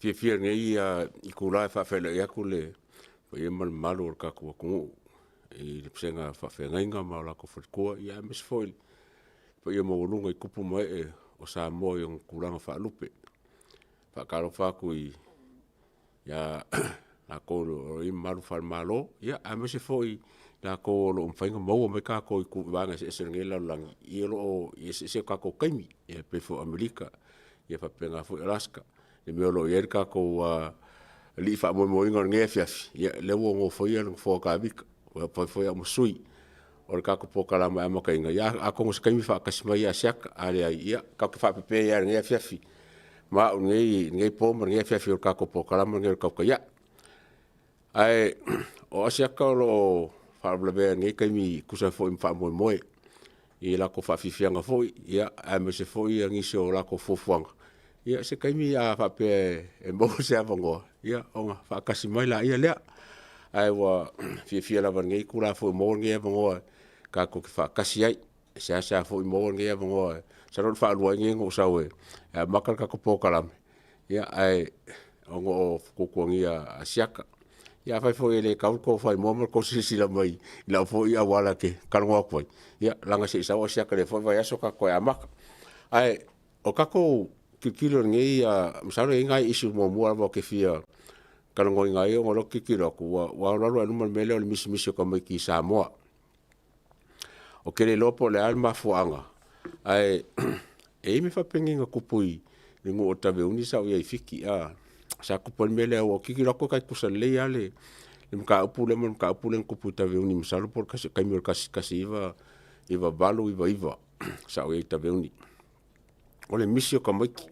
Fiafia i lenei itula e faafeiloai atu i le paia ma le mamalu o le tatou atunuu i le vasega o faafeagaiga ma o latou faletua, aemaise foi le paia maualuga i tupu ma ee o Samoa i ona tulaga faalupe. E faatalofa atu ia i latou o lo o i ai malu faale-Malo, aemaise foi i latou o lo o mafai ona maua mai tatou i vaega eseese o lenei lalolagi, o lo o eseese o tatou taimi, e pei foi o Amerika faapena foi Alaska i mea o lo o i ai le tatou alii faamoemoeina o lenei afiafi, ia o lea ua nofoia le nofoa o Tavita, ua fai foi au ma sui o le tatou polokalame e amataina. Ia atonu o se taimi faatasi mai Asiata, a leai, ia tatou te faapepe ai lava i lenei afiafi ma au i lenei po ma lenei afiafi o le tatou polokalame lenei o le Tau Taiai. Ae o Asiata o lo o faalavelavea i lenei taimi e tusa ai foi ma faamoemoe i latou faafiafiaga foi, aemaise foi nisi o latou fuafuaga. Ia se taimi a faapea e maua se avanoa, ia ona faatasi mai laia lea. Ae ua fiafia lava i lenei itula foi ua maua lenei avanoa tatou te faatasi ai. E seasea foi maua lenei avanoa, masalo o le faalua ai lenei ona ou sau e amata le tatou polokalame, ae ona o tuatuagia o Asiata. Ia afai foi e le tau le tou faimoa ma le tou silasila mai i lau foi auala e te talanoa atu ai, ia laga se i sau Asiata i le la foi vaiaso tatou toe amata. Ae o tatou tilotilo i lenei… masalo e i ai nai issues muamua lava ou te fia talanoaina ai ona o lea ou te tilotilo atu ua alualu lava i luma le mea lea o le misimisi o tamaiti i Samoa. Ou te le iloa po o le a le mafuaaga, ae e i ai mea faapenei na tupu i le nuu o Taveuni sa ou i ai i Fiti a. Sa tupu ai le mea lea, aua ou te tilotilo atu e tai tutusa lelei lava le mataupu lea ma le mataupu lea na tupu i Taveuni masalo po o le taimi o le 1998, 1999 sa ou i ai i Taveuni. O le misi o tamaiti,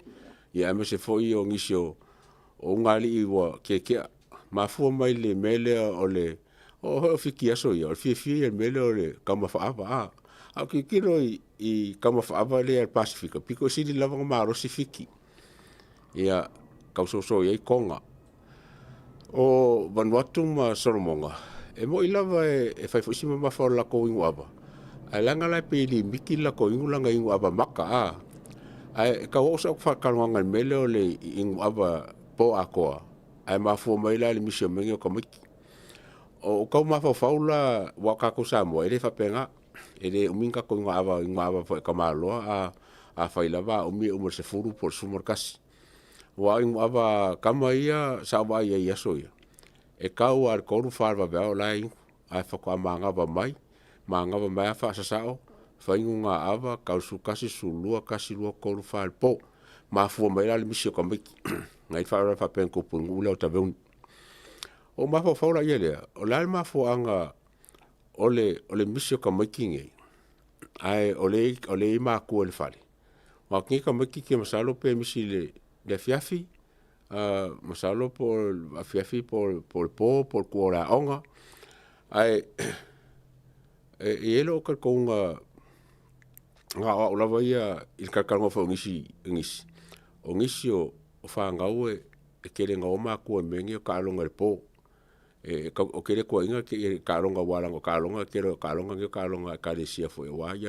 aemaise foi o nisi o ulugalii ua tietia. E mafua mai i le mea lea o le… Oo foi o Fiti i aso ia, o le fiafia ia i le mea lea o le taumafa ava. A ou tilotilo i taumafa ava ia a le Pasefika, e pito sili lava ona malosi Fiti, ia tau soso i ai Toga. O Vanuatu ma Solomoga, e moni lava e fai foi si mamafa o le latou inu ava, ae leaga la e pei e limiti le latou inu leaga e inu ava maka. Ae tau oo sau faatalanoaga i le mea lea o le inu ava po atoa, ae mafua mai la i le misi mai o tamaiti. Ou tau mafaufau la aua o tatou i Samoa, e le faapena. E le umi ni tatou inu ava foi a tamaloa. Afai lava a umi e uma i le 10 po o le 11. Aua o inu ava a tama ia sa ou vaai ai i aso ia, e tau lava i le 3, 4 o le vaveao o la e inu, ae faatoa manava mai, manava mai lava faasasao, fai niuga ava, tau i le 11, 12, 1, 2, 3, 4 i le po. E mafua mai ai la le misi o tamaiti. Na i ai faalavelave faapea na tupu i le nuu lea o Taveuni. Ona ou mafaufau lea, o le a le mafuaaga o le misi o tamaiti nei ae o lea e i ai matua i le fale? Aua o lenei tamaititi masalo pe misi i le afiafi, masalo po o le afiafi po o le po po o le tua o le aoga. Ae e i ai lou talitonuga na o au lava ia i le talatalanoa foi o nisi, o nisi o fanau e tele ina o matua i mea nei o taaloga i le po. Ou te le tuuaiina taaloga aua leaga o taaloga o le tele o taaloga nei o taaloga a ekalesia foi aua ni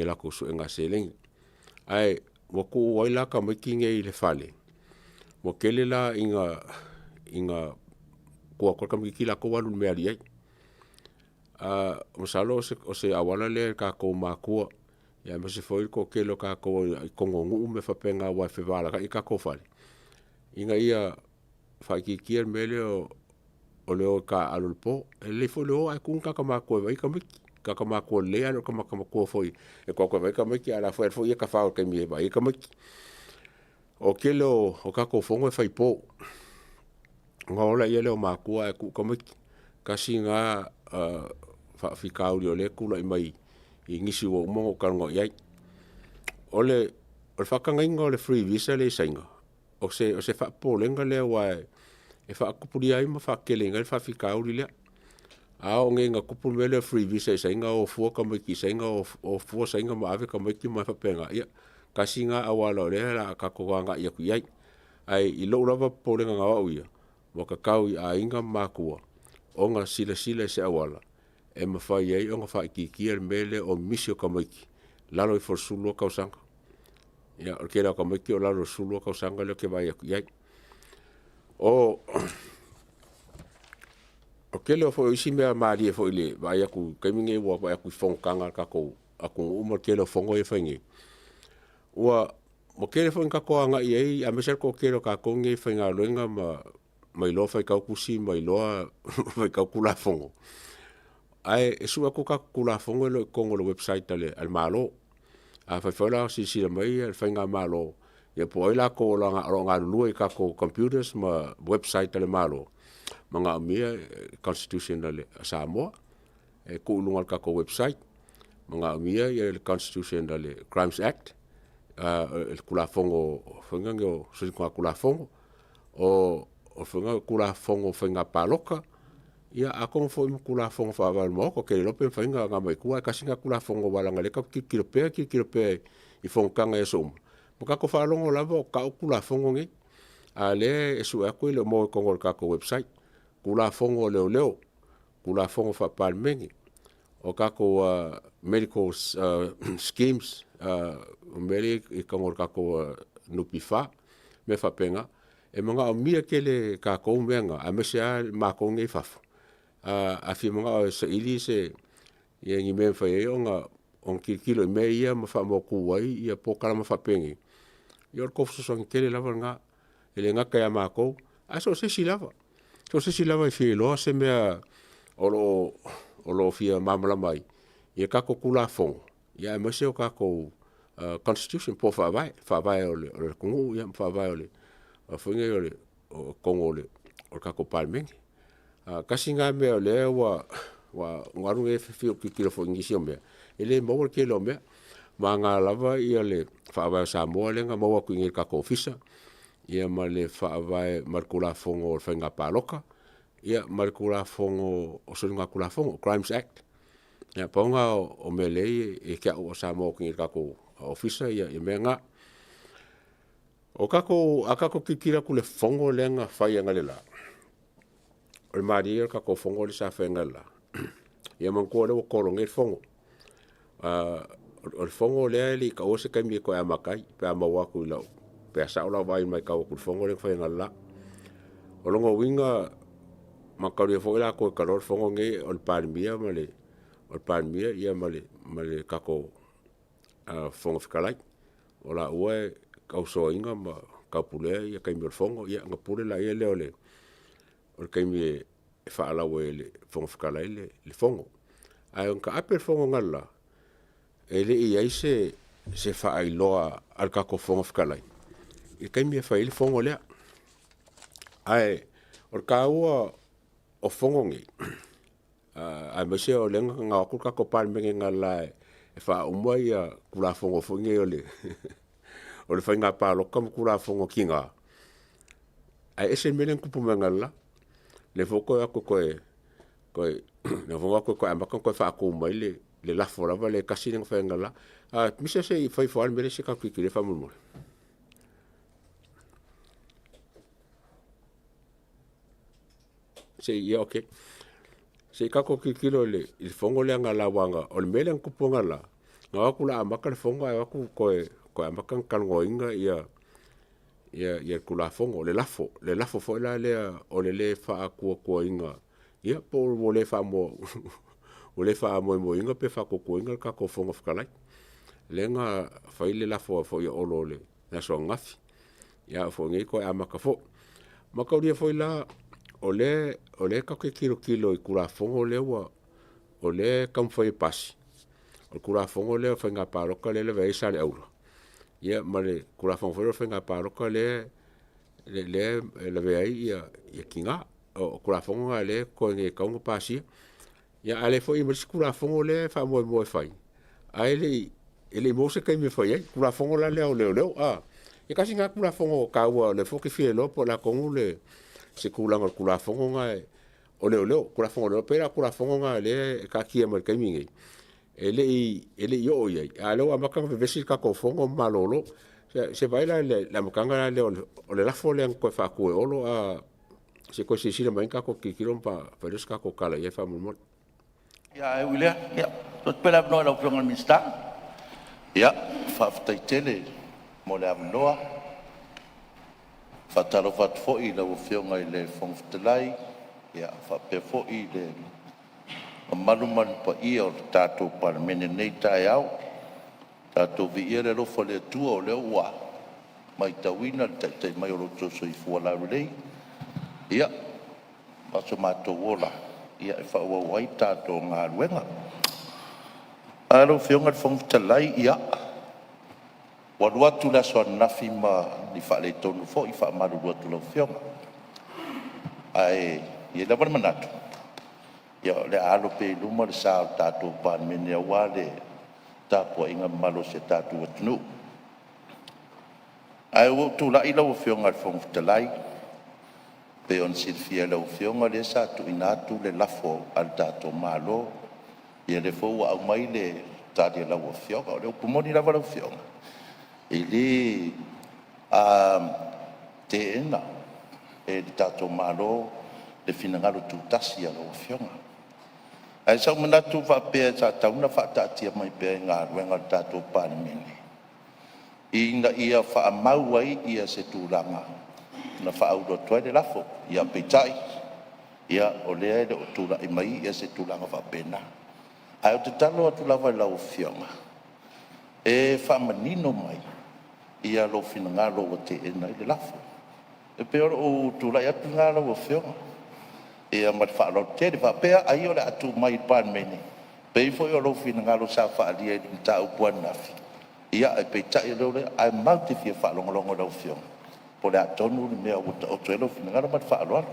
a latou suega seleni. Ae ua tuu ai la tamaiti nei i le fale, ua tele la ina tuu atu lava le tamaititi latou alu i le mea e alu i ai. Masalo o se auala lea i tatou matua, aemaise foi o le toatele o tatou i totonu o nuu ma mea faapena aua e fevalagaii tatou fale, ina ia faaitiitia le mea lea o le o e taaalo i le po. E lelei foi le o ae tuu ni tagata matutua e vaai tamaiti, tagata matutua lelei ae le o tagata matua foi e alu atu e vaai tamaiti ae o la e alu foi ia tafao i le taimi e vaai ai tamaiti. O le tele o tatou fono e fai i po, ona o lea o matua ae tuu tamaiti. Tasi lena faafitauli o lea e tulai mai i nisi ua uma ona ou talanoa i ai. O le faatagaina o le free visa lea i Saina, o se faapopolega lea aua e faatupulia ai ma faateteleina ai le faafitauli lea. A oo nei ina tupu le mea lea o le free visa i Saina o fua tamaiti i Saina o fua Saina ma ave tamaiti ma mea faapena, ia, tasi lena auala o lea o le a tatou agai atu i ai. Ae i lou lava popolega na o au ia, ua tatau i aiga ma matua ona silasila i se auala e mafai ai ona faaitiitia le mea lea o le misi o tamaiti i lalo ifo o le 12 tausaga. Ia, o le tele lava o tamaiti o lalo i le 12 tausaga lea ou te vaai atu i ai. O le tele foi o isi mea malie foi i le vaai atu i le taimi lenei ua vaai atu i fonotaga a le tatou atunuu ma le tele o fono ia e fai nei, ua tele foi ina tatou agai i ai aemaise lava le toatele o tatou nei e faigaluega ma iloa faitau tusi ma iloa faitau Tulafono, ae sue atu tatou Tulafono e le o i totonu o le website a le Malo. Afai foi la o silasila mai le faigamalo, ia po o ai latou o lo o galulue i tatou computers ma website a le Malo, manaomia le Constitution a Samoa e tuu i luga o le tatou website. Manaomia le Constitution a le Crimes Act, le Tulafono foi lea o Soligatulafono, o le Tulafono o Faiga Palota, ia atonu foi ma Tulafono Faavae o le Maota. Ou te le iloa pe mafai ona aumai i tua ae tasi lena Tulafono aua leaga o lea tatou te tilotilo pea tilotilo pea i fonotaga i aso uma, ma tatou faalogo lava o tau Tulafono nei, a o lea e sue atu e le o maua i totonu o le tatou website. Tulafono o Leoleo, Tulafono Faa-Palemene, o tatou Medical Schemes, o mea ia e i totonu o le tatou NPF, mea faapena. E manaomia tele e tatou mea na, aemaise lava matou nei e i fafo, a fia manao e saili ni mea e mafai ai ona tilotilo i mea ia ma faamautu ai polokalama faapenei, ia o le tou fesoasoani tele lava lena. E le gata ia matou, ae so o se isi lava. So o se isi lava e fia iloa se mea o lo o fia malamalama ai i a tatou Tulafono, aemaise o tatou Constitution po o Faavae, Faavae o le atunuu ma Faavae foi nei o totonu o le tatou Palemene. Tasi lena mea o lea ua ou alu nei fiu e tilotilo foi i nisi o mea, e le maua le tele o mea. Vagana lava le Faavae o Samoa lea na maua atu i inei i le tatou Ofisa, ia ma le Faavae ma le Tulafono o Faiga Palota, ia ma le Tulafono o Soligatulafono, Crimes Act. Ia pau lena o mea o lea e ia te au a o Samoa atu i inei i le tatou Ofisa mea na. A tatou tilotilo atu i le fono lea na fai analeila, o le malie ia o le tatou fono lea sa fai analeila. Ia manatua o lea ua tolo nei le fono. O le fono lea e le i taua se taimi e toe amata ai pe a maua atu i lau, pe a sao lau vaai i le matau atu i le fono lea na fai analeila. O lona uiga, mataulia foi latou e talanoa le fono lenei, o le Palemia ma le tatou Fofoga Fetalai. O laua e tausoaina ma taupulea taimi o le fono, ia ona pule lea o le taimi e faalau ai e le Fofoga Fetalai le fono. Ae na taape le fono analeila, e le i i ai se faailoa a le tatou Fofoga Fetalai i le taimi e fai ai le fono lea. Ae o le taua o fono nei, aemaise o lea na o atu le tatou Palemene analeila e faauma Tulafono foi nei o le Faiga Palota ma Tulafono o Tina, ae ese le mea lea na tupu mai analeila. Lea foi ua toe o atu e toe amata ona toe faatu mai le lafo lava lea e tasi lea na fai analeila. Misa se i fai ifo lava le mea lea se i tatou tilotilo i ai faamolemole. Ia okei. Se i tatou tilotilo i le fono lea analeila aua o le mea lea na tupu analeila, na o atu o le a amata le fono ae o atu toe amata ona talanoaina le Tulafono, le lafo. Le lafo foi la lea o le le faatuatuaina, ia po ua le faamoemoeina pe faatuatuaina le tatou Fofoga Fetalai. Lea na fai le lafo foi a Olo i le aso ananafi, a oo foi nei toe amata foi. Mataulia foi la o lea tatou te tilotilo i Tulafono lea o lea e taumafai e pasi, o le Tulafono lea o Faiga Palota lea e lavea ai Saleaula, ia ma le Tulafono foi lea o Faiga Palota lea e lavea ai tina. O Tulafono na o lea e totoe nei e tatau ona pasia. A o lea foi e i ai ma le isi Tulafono lea e faamoemoe e fai, ae le i maua se taimi e fai ai, le Tulafono la lea o Leoleo a. Ia tasi lena Tulafono taua o lea foi ou te fia iloa po o le a tonu se tulaga o le Tulafono lena o Leoleo. Tulafono o Leoleo. E pei la o Tulafono na o lea e taatia mai i le taimi lenei, e le i oo i ai, a o lea ua amata ona vevesi le tatou Fono ma malolo. Se i vaai la i le amataga lea o le lafo lea na toe faatu e Olo, se i toe silasila mai i ai ma tatou tilotilo ona fai lea o se tatou tala i ai faamolemole. Ia, ae ui i lea, ia, tuu atu pea le avanoa i lau Afioga i le Minisita. Faafetai tele. Mo le avanoa. E faatalofa atu foi i lau Afioga i le Fofoga Fetalai faapea foi le mamalu ma le paia o le tatou Palemene i lenei taeao. Tatou viia le alofa o le Atua o lea ua matauina le taitai mai o lo outou soifua laulelei ma so matou ola e faaauau ai le tatou galuega. Lau Afioga i le Fofoga Fetalai, ia ua alu atu le aso ananafi ma ni faaletonu foi, e faamalulu atu i lau Afioga. Ae i ai lava le manatu o le a alo pea i luma le sa o le tatou Palemene aua le tapuaiga mamalu a si o tatou atunuu. Ae ua ou tulai lau Afioga i le Fofoga Fetalai e pei ona silafia e lau Afioga, o lea sa tuuina atu le lafo a le tatou Malo, ia lea foi ua aumai le tali a lau Afioga. O le upu moni lava lau Afioga, e le teena e le tatou Malo le finagalo tutasi o lau Afioga. Ae sa ou manatu faapea sa tatau ona faataatia mai pea i galuega a le tatou Palemene ina ia faamau ai se tulaga na faaulu atu ai le lafo. Ia peitai o lea e le o tulai mai se tulaga faapena. Ae ou te tatalo atu lava i lau Afioga e faamanino mai lou finagalo ua teena ai le lafo. E pei o lou tulai atu lena lau Afioga ma le faaaloalo tele. Faapea ai o le a tuu mai i le Palemene e pei foi o lou finagalo sa faaalia i le mataupu ananafi. Ae peitai o lea… ae matou te fia faalogologo i lau Afioga po o le a tonu le mea ua taoto ai lou finagalo ma le faaaloalo.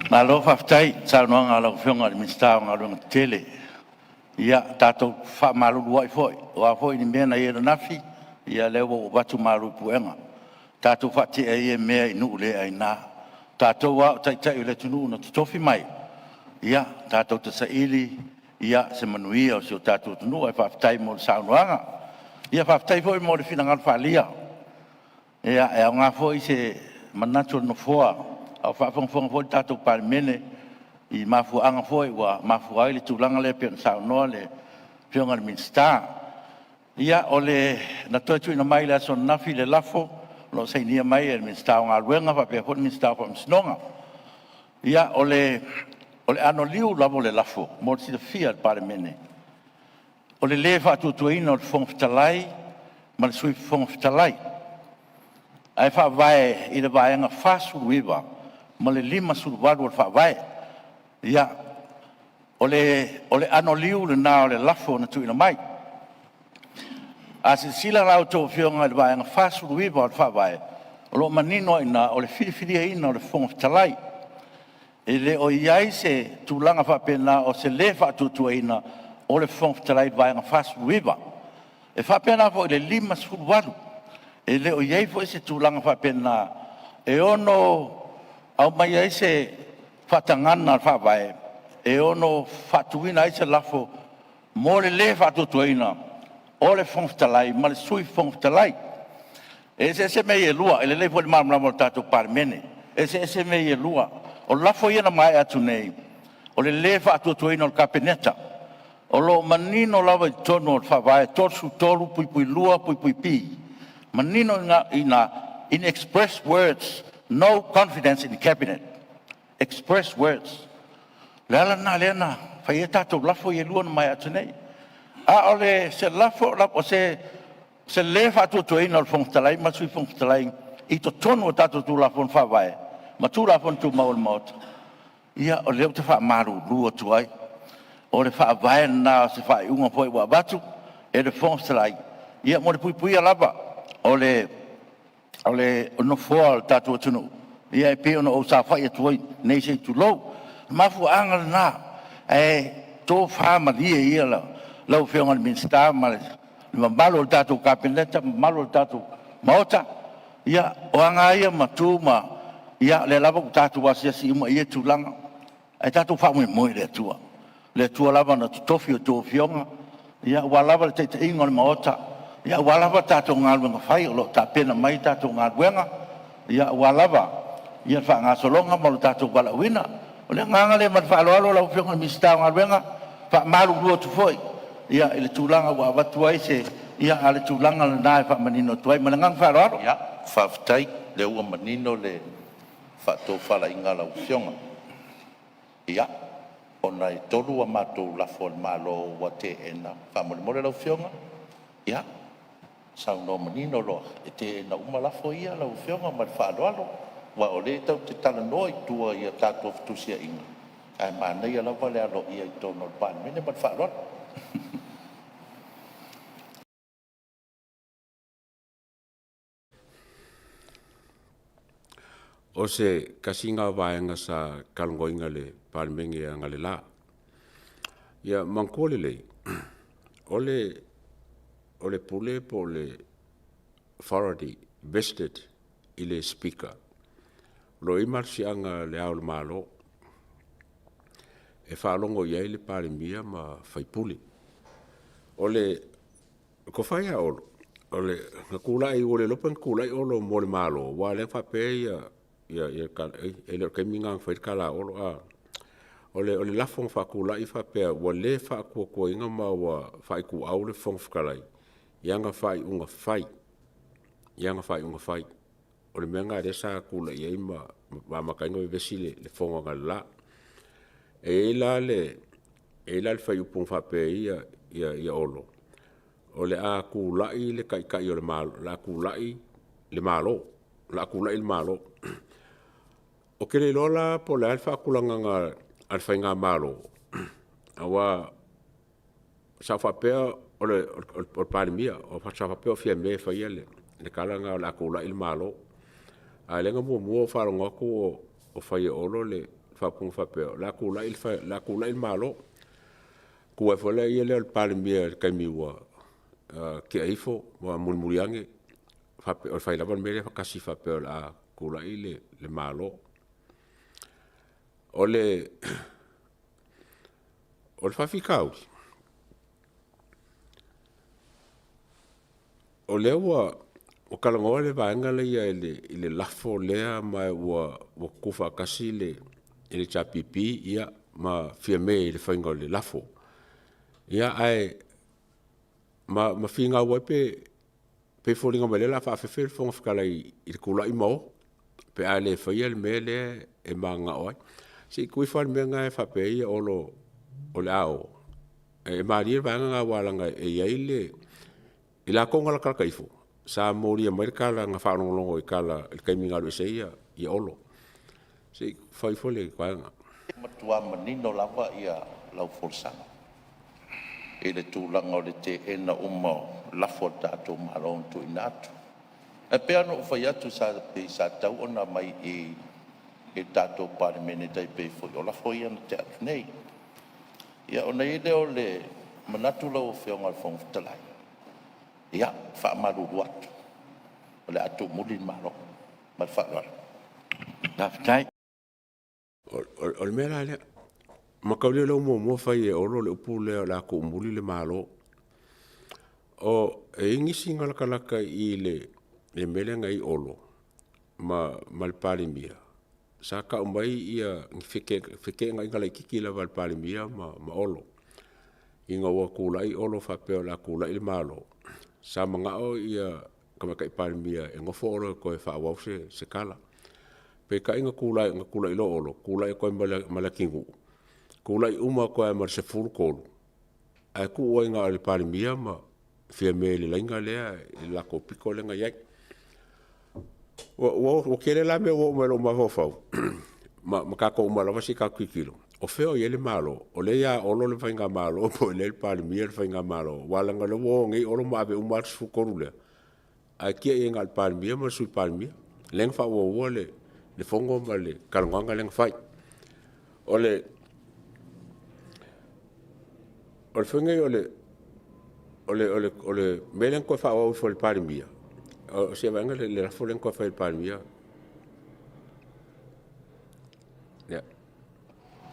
Malo faafetai i le saunoaga a lau Afioga i le Minisita o Galuega Tetele. Ia tatou fefaamaluluai foi, o a foi ni mea na i ai ananafi, ia o lea ua ou avatu malu i puega. Tatou faatea ia mea i nuu le aina. O tatou lava o taitai o le atunuu na totofi mai, ia tatou te saili se manuia o si o tatou atunuu. Ae faafetai mo le saunoaga. Ia faafetai foi mo le finagalo faaalia. E aoga foi se manatu o le Nofoa a o faafogafoga foi le tatou Palemene i mafuaaga foi ua mafua ai le tulaga lea pei ona saunoa le Afioga i le Minisita. Ia, na toe tuuina mai i le aso ananafi le lafo o lo o sainia mai e le Minisita o Galuega faapea foi le Minisita o Faamasinoga. Ia, o le anoliu lava o le lafo mo le silafia e le Palemene, o le lē faatuatuaina o le Fofoga Fetalai ma le Sui Fofoga Fetalai, ae faavae i le Vaega 49 ma le 58 o le Faavae. Ia, o le anoliu lena o le lafo na tuuina mai. A silasila la a outou Afioga i le Vaega 49 o le Faavae, o lo o manino lava i ina, o le filifiliaina o le Fofoga Fetalai. E le o i ai se tulaga faapena o se lē faatuatuaina o le Fofoga Fetalai i le Vaega 49. E faapena foi i le 58, e le o i ai foi se tulaga faapena e ono aumai ai se faatagaga a le Faavae e ono faatuina ai se lafo mo le lē faatuatuaina o le Fofoga Fetalai ma le Sui Fofoga Fetalai. E eseese mea ia e lua, e lelei foi le malamalama o le tatou Palemene. E eseese mea ia e lua. O lafo ia na maea atu nei, o le lē faatuatuaina o le Kapeneta. O lo o manino lava i totonu o le Faavae 33(2)(b), manino i ina, in express words, no confidence in Cabinet, express words. O le ala lena lea na fai ai tatou lafo ia e lua na maea atu nei. A o le se lafo o se le faatuatuaina o le Fofoga Fetalai ma le Sui Fofoga Fetalai i totonu o tatou Tulafono Faavae ma Tulafono Tumau a le Maota, ia o lea ou te faamalulu atu ai, o le faavae lena o se faaiuga foi ua avatu e le Fofoga Fetalai mo le puipuia lava o le Nofoa o le tatou atunuu, e pei ona ou saofai atu ai nei se i tulou. O le mafuaaga lena, ae tofa malie ia lau Afioga i le Minisita ma le mamalu o le tatou Kapeneta ma le mamalu o le tatou Maota. Ia, o aga lava ia ma tu ma… ia o lea lava ua tatou asiasi uma i ia tulaga, ae tatou faamoemoe i le Atua, o le Atua lava na totofi a outou afioga aua lava le taitaiga o le Maota, aua lava tatou galuega fai o lo o tapena mai tatou galuega aua lava le faagasologa ma lo tatou valaauina. O le agaga lea ma le faaaloalo lau Afioga i le Minisita o Galuega, e faamalulu atu foi i le tulaga ua avatu ai se Ia a o le tulaga lena e faamanino atu ai ma le agaga faaaloalo. Ia, faafetai, o lea ua manino le faatofalaiga a lau Afioga. Ia, ona e 3 a matou lafo a le Malo ua teena, faamolemole lau Afioga, ia saunoa manino loa, e teena uma lafo ia lau Afioga ma le faaaloalo, aua o lea tatou te talanoa i tua i a tatou fetusiaiga, ae manaia lava le aloaia i totonu o le Palemene. Ma le faaaloalo. O se tasi lena o vaega sa talanoaina e le Palemene analeila. Ia manatua lelei, o le pule po o le authority vested i le Speaker, o lo o i ai le malosiaga i Le Ao o le Malo e faalogo i ai le Palemia ma faipule. O le tofa ia Olo, na tulai ua le iloa pe na tulai Olo mo le Malo, aua o lea na faapea e le o le taimi lena na fai ai le tala a Olo. O le lafo na faatulai faapea ua le faatuatuaina ma ua faaituau le Fofoga Fetalai i ana faaiuga fai, i ana faaiuga fai. O le mea lena lea sa tulai ai ma amata ai ona vevesi le fono analeila. E i ai la le fuaiupu na faapea ai Olo, o le a tulai le Taitai o le Malo, o le a tulai le Malo, o le a tulai le Malo. Ou te le iloa la po o le a le faatulagaga a le faigamalo, aua sa ou faapea o le Palemia, sa ou faapea o Fiame e faia le tala lena o le a tulai le Malo. A o lea na muamua ou faalogo atu o fai e Olo le faaupuga faapea o le a tulai le Malo. Tu ae foi lea o le Palemia i le taimi ua tea ifo ma mulimuli ane fai lava le mea lea faatasi faapea o le a tulai le Malo. O le faafitauli, o lea ua talanoa le vaega lea i le lafo lea ma ua tutufaatasi le HRPP ma Fiame i le faiga o le lafo. Ia ae ma finau ai pe pei e foliga mai o lea o le a faafefe le Fofoga Fetalai i le tulai ma o pe a le faia le mea lea e mananao ai. Se i tuu ifo lava le mea lena e faapea ai Olo o le a o, e malie le vaega lena aua leaga e i ai le… I latou na latalata ifo, sa molia mai le tala na faalogologo i tala i le taimi na alu ese ai Olo. Se i fai ifo le vaega. E matua manino lava lau folasaga i le tulaga o le teena uma o lafo a le tatou Malo na tuuina atu. Ae pei lava ona ou fai atu pei sa tatau ona aumai i i i le tatou Palemene e tai pei foi o lafo ia na tea atu nei. Ia ona i ai lea o le manatu lau Afioga i le Fofoga Fetalai, ia, e faamalulu atu, o le a tuumuli le Malo. Ma le faaaloalo. Faafetai. O le mea la lea, mataulia lea ua muamua fai e Olo le upu lea o le a tuumuli le Malo. E i ai nisi na latalata i le mea lea na i ai Olo ma le Palemia, sa tau mai ni feteenaiga laitiiti lava a le Palemia ma Olo ina ua tulai Olo faapea o le a tulai le Malo, sa manao le Tamaitai Palemia e nofo Olo e toe faaauau se tala. Peitai na tulai loa Olo tulai atu ai ma Leatinuu, tulai uma atu ai lava ma le 13 ae tuu ai na o le Palemia ma Fiame i le laina lea i le latou pito lea na i ai. Ua tele la mea ua oo mai i lou mafaufau ma tatou uma lava se i tatou tilotilo, o fea o i ai le Malo? O lea ia Olo le faigamalo po o lea e i le Palemia le faigamalo? Aua leaga o lea ua o nei Olo ma ave uma lava le 13 lea, ae tiai ai na o le Palemia ma le Sui Palemia lea na faaauaua le fono ma le talanoaga lea na fai. O le faiga ia o le mea lea na toe faaauau ifo e le Palemia, se i vaai ane le lafo lea na toe fai e le Palemia. Ia.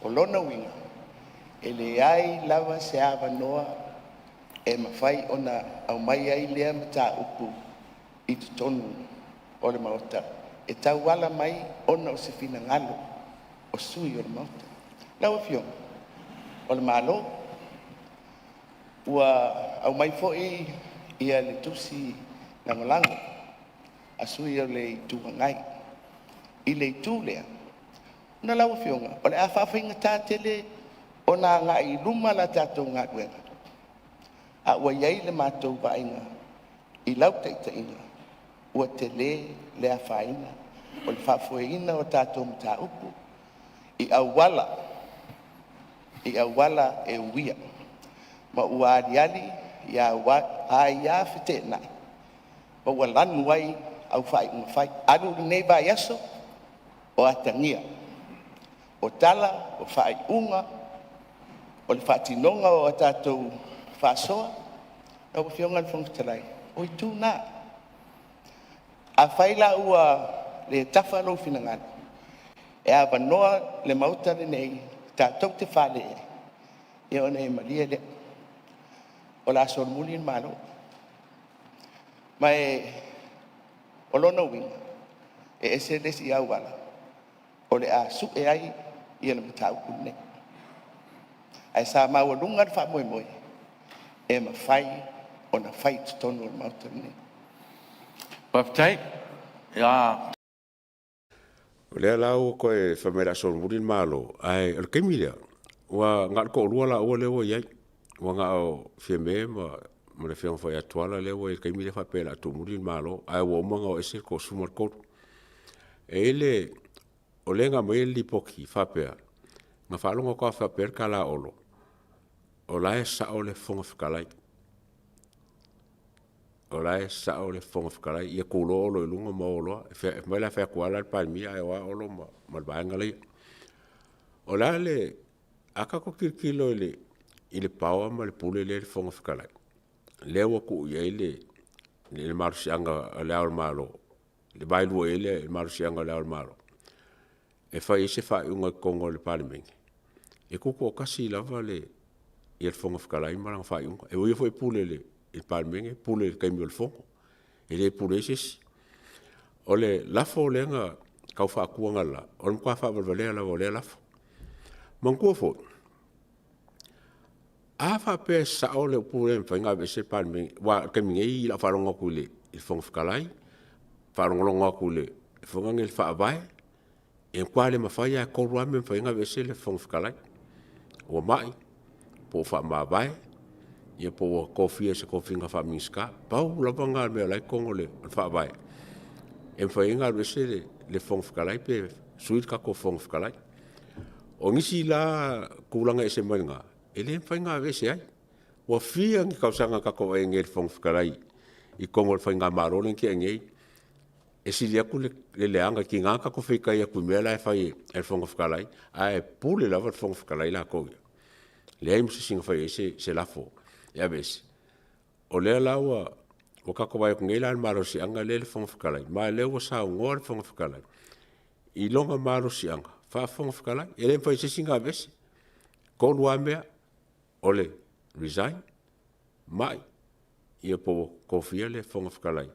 O lona uiga, e leai lava se avanoa e mafai ona aumai ai lea mataupu i totonu o le Maota e tauala mai ona o se finagalo o sui usufono o le Maota. Lau Afioga, o le Malo, ua aumai foi le tusi lagolago a sui o le Itu Agai i le itu lea. Ona lau Afioga o le a faafaigata tele ona agai i luma la tatou galuega, a ua i ai le matou vaaiga i lau taitaiga ua tele le afaina o le faafoeina o tatou mataupu i auala e uia ma ua aliali aia feteenai ma ua lanu ai au faaiuga fai. Alu lenei vaiaso o atagia, o tala, o faaiuga, o le faatinoga o a tatou faasoa. Lau Afioga i le Fofoga Fetalai, o itu na. Afai la ua le tafa lou finagalo, e avanoa le Maota lenei tatou te fale ai, ia ona e malie lea, o le a solomuli le Malo. Ma o lona uiga, e ese le isi auala o le a sue ai le mataupu lenei. Ae sa maualuga le faamoemoe e mafai ona fai i totonu o le Maota lenei. Faafetai. O lea la ua toe fai mai o le a solomuli le Malo, ae o le taimi lea, ua na o le toalua laua lea ua i ai. Ua na o Fiame ma le afioga foi ia Tuala lea ua i ai i le taimi lea faapea o le a tuumuli le Malo, ae ua uma ona o ese le toa-13. E i ai le... o lea na aumai le lipoti faapea, na faalogo atu lava o faapea le tala a Olo, o la e sao le Fofoga Fetalai. O la e sao le Fofoga Fetalai, ia tulo Olo i luga ma o loa. Fai mai la e fai atu lava la le Palemia ae o a Olo ma le vaega la e ia. O le a le... a tatou tilotilo i le power ma le pule lea e i le Fofoga Fetalai, lea ua tuu i ai le malosiaga o Le Ao o le Malo, le vaelua i ai le malosiaga o Le Ao o le Malo, e fai ai se faaiuga i totonu o le Palemene, e tutoatasi lava le Fofoga Fetalai ma lana faaiuga. O ia foi e pule i le Palemene, pule i le taimi o le Fono. E le pule ai se isi. O le lafo lea na tau faatu analeila, o le matua faavalevalea lava o lea lafo. Manatua foi, a faapea e sao le upu lea e mafai ona aveese le Palemene, aua o le taimi nei i lau faalogo atu i le Fofoga Fetalai, faalogologo atu foi i le Faavae, e matua le mafai lava, e tolu lava mea e mafai ai ona aveese le Fofoga Fetalai; ua mai, po ua faamavae, ia po ua tofia i se tofiga faa-Minisita. Pau lava na o mea o la e i totonu o le Faavae e mafai ai ona alu ese le Fofoga Fetalai pe sui le tatou Fofoga Fetalai. O nisi la tulaga e ese mai lena, e le mafai ona aveese ai. Ua fia ni tausaga na tatou vaai ai nei i le Fofoga Fetalai i totonu o le faigamalo lea na tea nei, e sili atu le leaga. E tiga ona tatou feitai atu i mea la e fai e le Fofoga Fetalai, ae pule lava le Fofoga Fetalai latou ia. E leai ma se isi na faia ai se lafo e aveese. O lea la ua tatou vaai atu nei la i le malosiaga lea e i le Fofoga Fetalai, ma o lea ua saunoa le Fofoga Fetalai i lona malosiaga faa-Fofoga Fetalai, e le mafai e se isi ona aveese. E tolu lava mea, o le resign, mai, ia po ua tofia le Fofoga Fetalai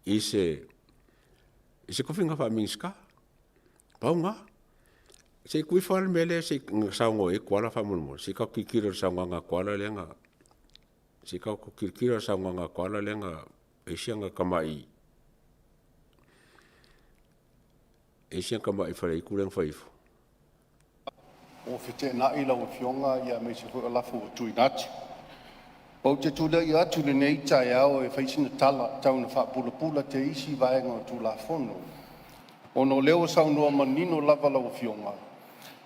i se tofiga faa-Minisita. Pau lena. Se i tuu ifo lava le mea lea na saunoa i ai Tuala faamolemole. Se i tatou tilotilo i le saunoaga a Tuala lea na… Se i tatou tilotilo i le saunoaga a Tuala lea na… e i ai si ana tamai faleaitu lea na fai ifo. Ua feteenai lau Afioga aemaise foi o lafo ua tuuina atu. Ou te tulai atu i lenei taeao e fai sina tala tau ina faapulapula teisi vaega o le Tulafono, ona o lea ua saunoa manino lava lau Afioga,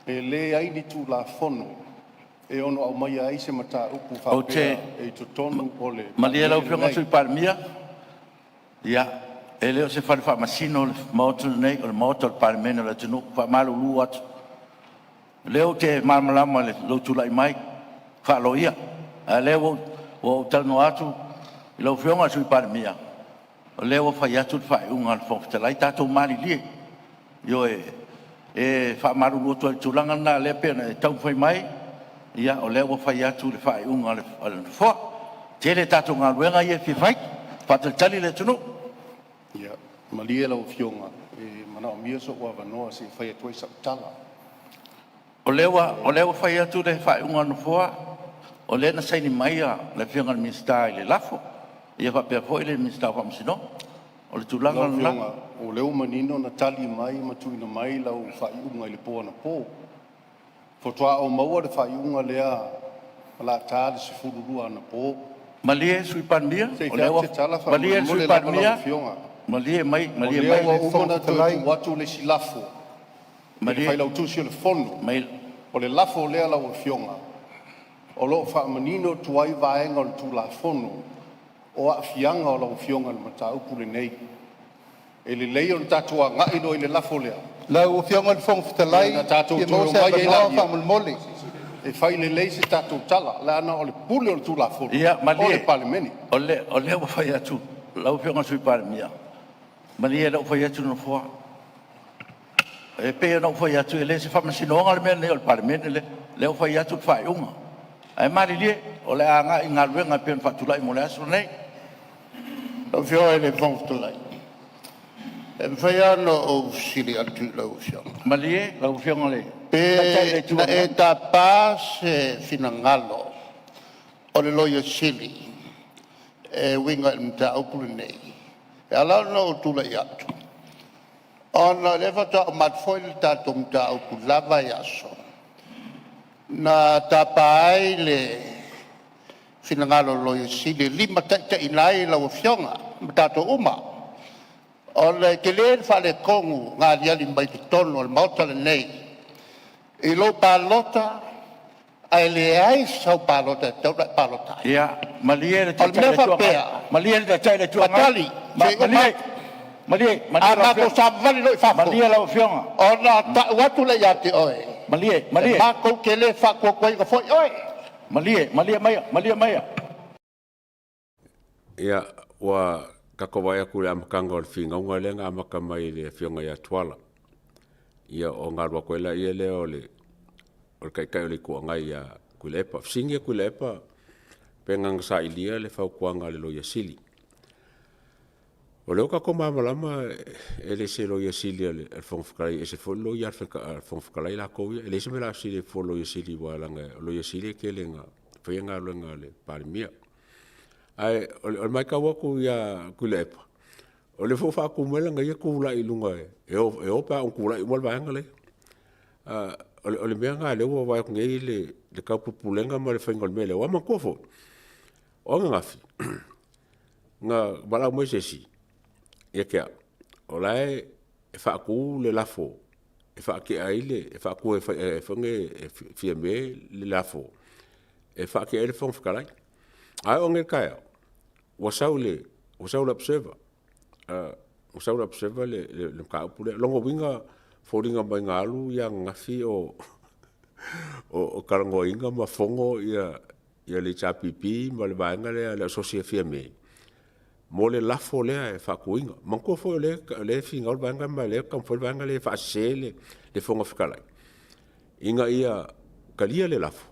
e leai ni Tulafono e ono aumaia ai se mataupu Ou te faapea i totonu o le malie lau Palemene Afioga i le lenei. Sui Palemia, ia, e le o se fale faamasino le Maota lenei, o le Maota o le Palemene o le atunuu. E faamalulu atu, o lea ou te malamalama i lou tulai mai faa-loia, a o lea ua ou talanoa atu i lau Afioga i le Sui Palemia, o lea ua fai atu le faaiuga a le Fofoga Fetalai. Tatou malilie. Ioe. E faamalulu atu ai i le tulaga lena lea e pei ona e taumafai mai, ia o lea ua fai atu le faaiuga a le Nofoa. E tele a tatou galuega ia e fia fai, faatalitali le atunuu. Ia, malie lau Afioga, e manaomia sou avanoa se i fai atu ai sau tala. O lea ua fai atu le faaiuga a le Nofoa, o lea na saini mai le Afioga i le Minisita i le lafo. Ia faapea foi le Minisita o Faamasinoga. O le tulaga Lau lena. Afioga, o lea ua manino na tali mai ma tuuina mai lau faaiuga i le po anapo. Faatoa ou maua le faaiuga lea o le a ta le 12 anapo. Malie le Sui Palemia, Se i o fai lea atu ua se tala malie le faamolemole Sui lava lau Palemia, Afioga. Malie mai, O malie lea mai. ua uma ona toe tuu atu le isi lafo i le Malie Failautusi o le Fono. mai. O le lafo lea lau Afioga o lo o faamanino atu ai vaega o le Tulafono o aafiaga o lau Afioga i le mataupu lenei. E lelei ona tatou agai loa i le lafo lea Lau Afioga i le Fofoga Fetalai, ona tatou e fia toe maua se omai ai avanoa lea faamolemole. e fai lelei se tatou tala, leaga o le pule o le Tulafono Ia o le malie, Palemene. o lea ua fai atu lau Afioga i le Sui Palemia, malie o lea ua fai atu le Nofoa. E pei ona ou fai atu, e le o se faamasinoga le mea lenei o le Palemene lea. O lea ua fai atu le faaiuga. Ae malilie, o le a agai i galuega e pei ona faatulai mo le aso lenei. Lau Afioga i le Fofoga Fetalai, e mafai lava ona ou fesili atu i lau Afioga. Malie lau Afioga i le Taitai o le Pe Itu na Agai. e tapa se finagalo o le Loia Sili e uiga i le mataupu lenei? E ala ona ou tulai atu, ona o lea faatoa uma atu foi le tatou mataupu i le la vaiaso, na tapa ai le finagalo o le Loia Sili e limataitaiina ai lau Afioga ma tatou uma, ona e tele le faaletonu na aliali mai totonu o le Maota lenei i lou palota ae leai sau palota e tatau ona e palota ai. Ia, malie le O le Taitai o mea le Itu Agai, faapea, malie le Taitai o le Itu Agai. Faatali se i uma Malie, atu. malie, A malie lau matou Afioga. savavali loa i fafo, Malie lau Afioga. ona tau atu lea ia te oe, Malie, e malie, matou te le faatuatuaina foi oe. malie, malie maia, malie maia. Ia, ua tatou vaai atu i le amataga o le finauga lea na amata mai e le Afioga ia Tuala, ia ona alu atu ai lea lea o le Taitai o le Itu Agai ia Tuilaepa. Fesiligia Tuilaepa pe na ia sailia le fautuaga a le Loia Sili. O lea ua tatou malamalama e le se Loia Sili a le Fofoga Fetalai, e ese foi le Loia a le Fofoga Fetalai latou ia. E leai se mea o le a fesili ai fua i le Loia Sili aua leaga o le Loia Sili e tele ina faia galuega a le Palemia. Ae o le matau atu ia Tuilaepa, o lea foi ua faatu mai lana ia tulai i luga e o pe a oo ina tulai uma le vaega lea. O le mea lena o lea ua vaai atu nei le taupulepulega ma le faiga o le mea lea. Aua manatua foi, o ananafi na valaau mai se isi ia te au, o la e faatu le lafo e faatea ai le, e faatu e Fiame le lafo e faatea ai le Fofoga Fetalai. Ae oo nei i le taeao ua sau i le Observer, ua sau i le Observer le mataupu lea. O lona uiga e foliga mai na alu ananafi o talanoaina ma fono le HRPP ma le vaega lea o le asosi a Fiame mo le lafo lea e faatuina. Manatua foi o lea e finau le vaega ma o lea e taumafai le vaega lea e faasese le Fofoga Fetalai ina ia talia le lafo,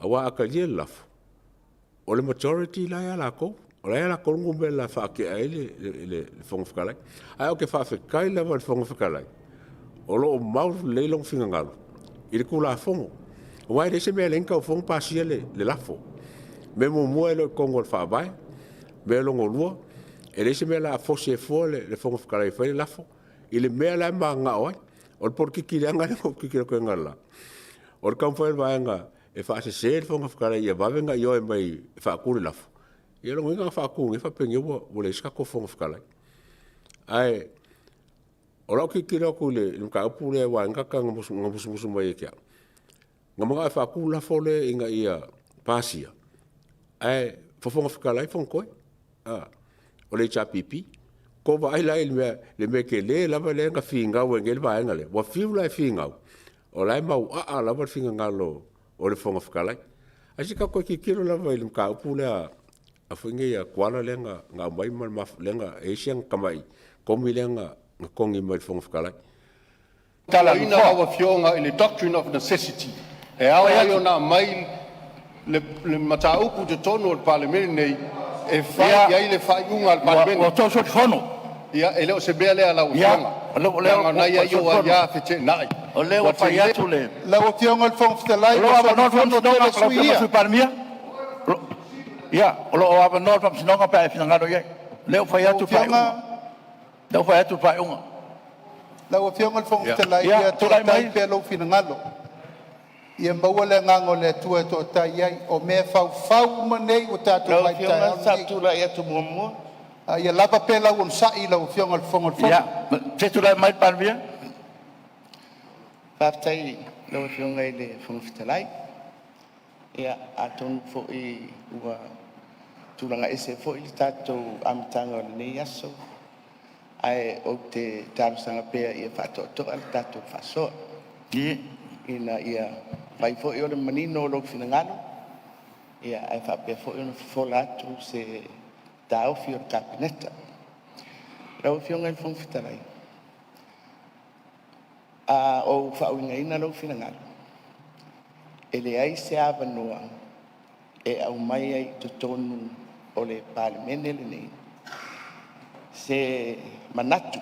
aua a talia le lafo, o le majority la e ia latou. O la e ia latou le numera e faatea ai le Fofoga Fetalai. Ae ou te faafetai lava i le Fofoga Fetalai o lo o mau lelei lona finagalo i le Tulafono. Aua e leai se mea e ala ai ona tatau fua ona pasia le lafo. Mea muamua e le o i totonu o le Faavae. Mea lona lua, e leai se mea o le a force ai fua le Fofoga Fetalai e fai le lafo i le mea la e mananao ai. O le polokiki leaga lea na ou tilotilo atu ai analeila, o le taumafai o le vaega e faasese le Fofoga Fetalai ia vave ona ioe mai e faatu le lafo. Ia o lona uiga a faatu nei faapenei ua leai se tatou Fofoga Fetalai. Ae o lau tilotilo atu i le mataupu lea aua na musumusu mai ia te au, na manao e faatu le lafo lea ina ia pasia ae Fofoga Fetalai, Fonotoe o le HRPP. Ua tou vaai la i le mea tele lava lea na finau ai nei le vaega lea? Ua fiu la e finau, o la e mauaa lava le finagalo o le Fofoga Fetalai. Ae se i tatou toe tilotilo lava i le mataupu lea a Tuala lea na aumai ma le lea na e i ai si ana tamai komi lea na togi mai e le Fofoga Fetalai. Lau Afioga i le doctrine of necessity, e ao ai ona aumai le mataupu i totonu o le Palemene lenei e fai i ai le faaiuga a le Palemene. Ua outou solifono. Ia, e le o se mea lea lau Afioga, leaga o lena e i ai ou aia feteenai. O lea Ua ua fai tele atu le... Lau Afioga i le Fofoga Fetalai, O lo o ua avanoa le solifono Faamasinoga tele lau sui Afioga i le usufono ia. Sui Palemia. Ia, o lo o avanoa le Faamasinoga pe a e finagalo i ai. O lea ua fai Lau atu le faaiuga. Afioga, O lea ua fai atu le faaiuga. Lau Afioga i le Fofoga Fetalai, Ia, ia tulai toatai mai. pea lou finagalo, ia maua le agaga o le Atua e toatai ai. O mea e faufau uma nei ua tatou Lau vaai i le Afioga taeao sa ou lenei. tulai atu muamua. A ia lava pea lau onosai i lau Afioga i le Fofoga o le Ia, Fono. se i tulai mai le Palemia. Faafetai i lau Afioga i le Fofoga Fetalai. Ia atonu foi ua tulaga ese foi le tatou amataga o lenei aso, ae ou te talosaga pea ia faatoatoa le tatou faasoa, ina ia mafai foi ona manino lou finagalo ae faapea foi ona fofola atu se taofi o le Kapeneta. Lau Afioga i le Fofoga Fetalai, a ou faauigaina lou finagalo, e leai se avanoa e aumai ai i totonu o le Palemene lenei se manatu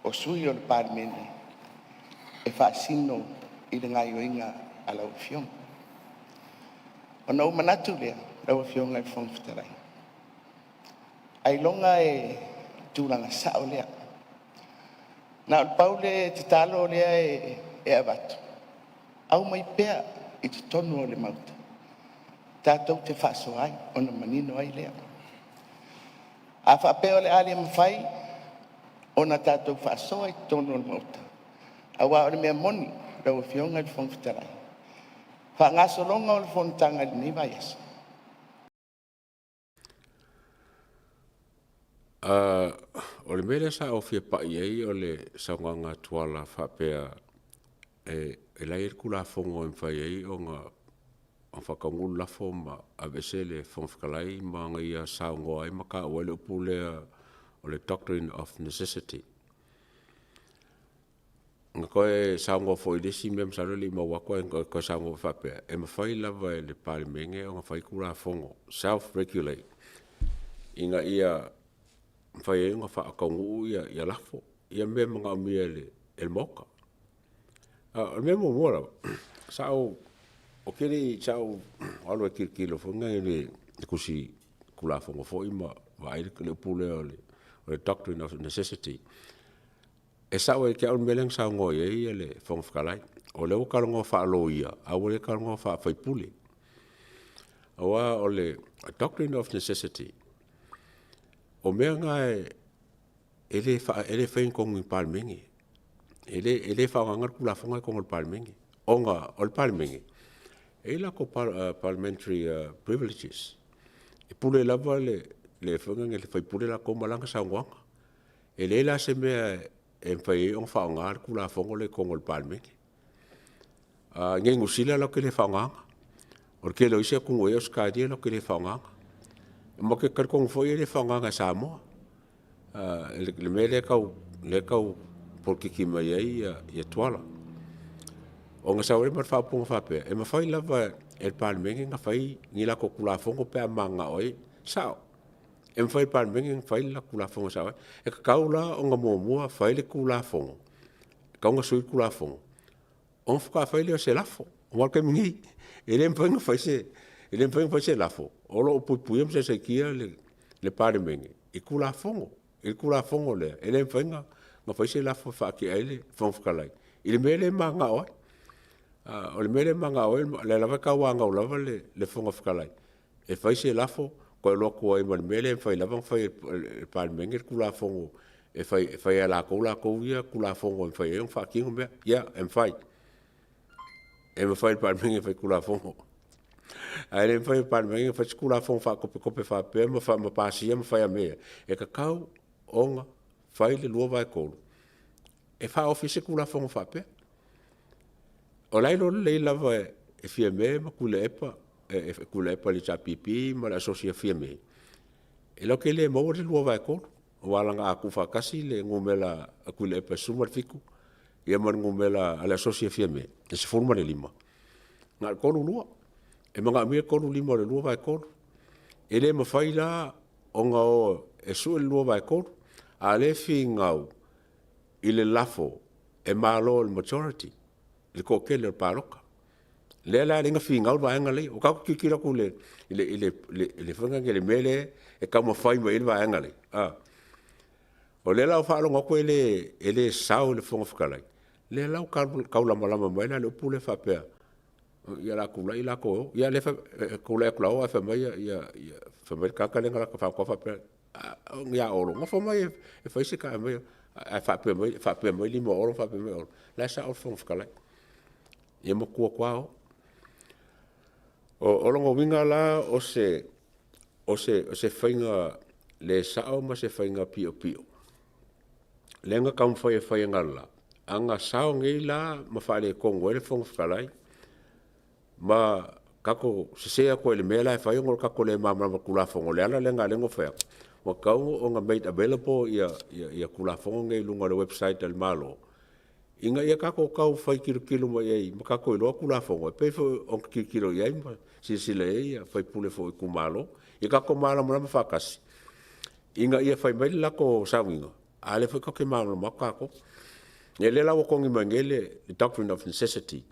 o sui usufono o le Palemene e faasino i le gaoioiga a lau Afioga. Ona ou manatu lea lau Afioga i le Fofoga Fetalai, ailoga e tulaga sao lea. Na o le pau le tatalo lea e avatu, aumai pea i totonu o le Maota tatou te faasoa ai ona manino ai lea. A faapea o le a le mafai ona tatou faasoa i totonu o le Maota, aua o le mea moni lau Afioga i le Fofoga Fetalai, faagasologa o le fonotaga i lenei vaiaso, O le mea lea sa ou fia pai i ai o le saunoaga a Tuala faapea e la e i ai le Tulafono e mafai ai ona faataunuu le lafo ma aveese le Fofoga Fetalai ma ona ia saunoa ai ma taua ai le upu lea o le doctrine of necessity. Na toe saunoa foi i le isi mea masalo e le i maua atu ae na toe saunoa foi faapea, e mafai lava e le Palemene ona fai Tulafono, self regulate ina ia mafai ai ona faataunuu lafo, ia mea e manaomia e le Maota. O le mea muamua lava, sa ou, ou te le i, sa ou alu e tilotilo foi lea i le tusi Tulafono foi ma vaai le upu lea o le doctrine of necessity. E sao ia te au le mea lea na saunoa i ai le Fofoga Fetalai, o lea ua talanoa faa-loia ae ua le talanoa faa-sui usufono. Aua o le doctrine of necessity, o mea na e le faia i totonu o ni Palemene. E le faaaogaina le Tulafono lena i totonu o le Palemene, ona o le Palemene, e i ai latou Parliamentary Privileges. E pule lava le sui usufono latou ma lana saunoaga. E leai la se mea e mafai ai ona faaaoga le Tulafono lea i totonu o le Palemene. I inei i Niu Sila latou te le faaaogaina. O le tele o isi atunuu e i ai Ausetalia latou te le faaaogaina. Ma ou te talitonu foi e le faaaogaina e Samoa le mea lea e tau polokiki mai ai Tuala. Ona sau ai lea ma le faaupuga faapea, e mafai lava e le Palemene ona fai ni latou Tulafono pe a mananao ai. E sao, e mafai e le Palemene ona fai le latou Tulafono e sao ai. E tatau la ona muamua fai le Tulafono, e tatau ona sui le Tulafono ona faatoa fai lea o se lafo. Aua o le taimi nei, e le mafai ona fai se lafo o lo o puipuia ma saisaitia le Palemene i Tulafono. I le Tulafono lea, e le mafai ona fai se lafo e faatea ai le Fofoga Fetalai i le mea lea e mananao ai. O le mea lea e mananao ai, o lea lava e tauanau lava le Fofoga Fetalai e fai se lafo toe alu atu ai ma le mea lea e mafai lava ona fai e le Palemene le Tulafono e fai lava e latou latou ia Tulafono e mafai ai ona faatino mea. Ia, e mafai, e mafai e le Palemene ona faitulafono, ae le mafai e le Palemene ona fai se Tulafono faatopetope faapea ma pasia ma fai a mea ia. E tatau ona fai le 2/3 e faaofi ai se Tulafono faapea. O la e iloa lelei lava e Fiame ma Tuilaepa, Tuilaepa i le HRPP ma le asosi a Fiame, e latou te le maua le 2/3 aua leaga a tuufaatasi le numera a Tuilaepa e 17 ia ma le numera a le asosi a Fiame e 15, na o le 32. E manaomia le 35 o le 2/3. E le mafai la ona o e sue le 2/3, a o lea e finau i le lafo e malo e le majority, le toatele o le palota. Lea la e ala ai ona finau le vaega lea. Ua tatou tilotilo atu i le foi lea le mea lea e taumafai mai ai le vaega lea, a, o lea la ua faalogo atu e le sao i le Fofoga Fetalai, lea la ua taulamalama mai la i le upu lea faapea, ia o le a tulai latou e o. Ia lea e tulai atu loa o ae fai mai le tagata lea na latou faapea, ia Olo, nofo mai e fai se ta, ae faapea mai lima o Olo ma faapea mai Olo, o la e sao le Fofoga Fetalai. Ia matua atu lava o. O lona uiga la o se faiga le sao ma se faiga piopio lea na taumafai e fai analeila. A na sao nei la ma faaletonu ai le Fofoga Fetalai ma tatou sese atu ai i le mea la e fai ona o le tatou le malamalama i le Tulafono, o le ala lea na ala ai ona ou fai atu, ua tatau ona made available Tulafono nei i luga o le website a le Malo, ina ia tatou tau fai tilotilo mai i ai ma tatou iloa Tulafono e pei foi ona tilotilo i ai ma silasila i ai sui usufono foi o itumalo. Ia tatou malamalama faatasi ina ia fai mai le latou sauniga, a o lea foi tatou te malamalama atu tatou. Ia lea la ua togi mai nei le doctrine of necessity,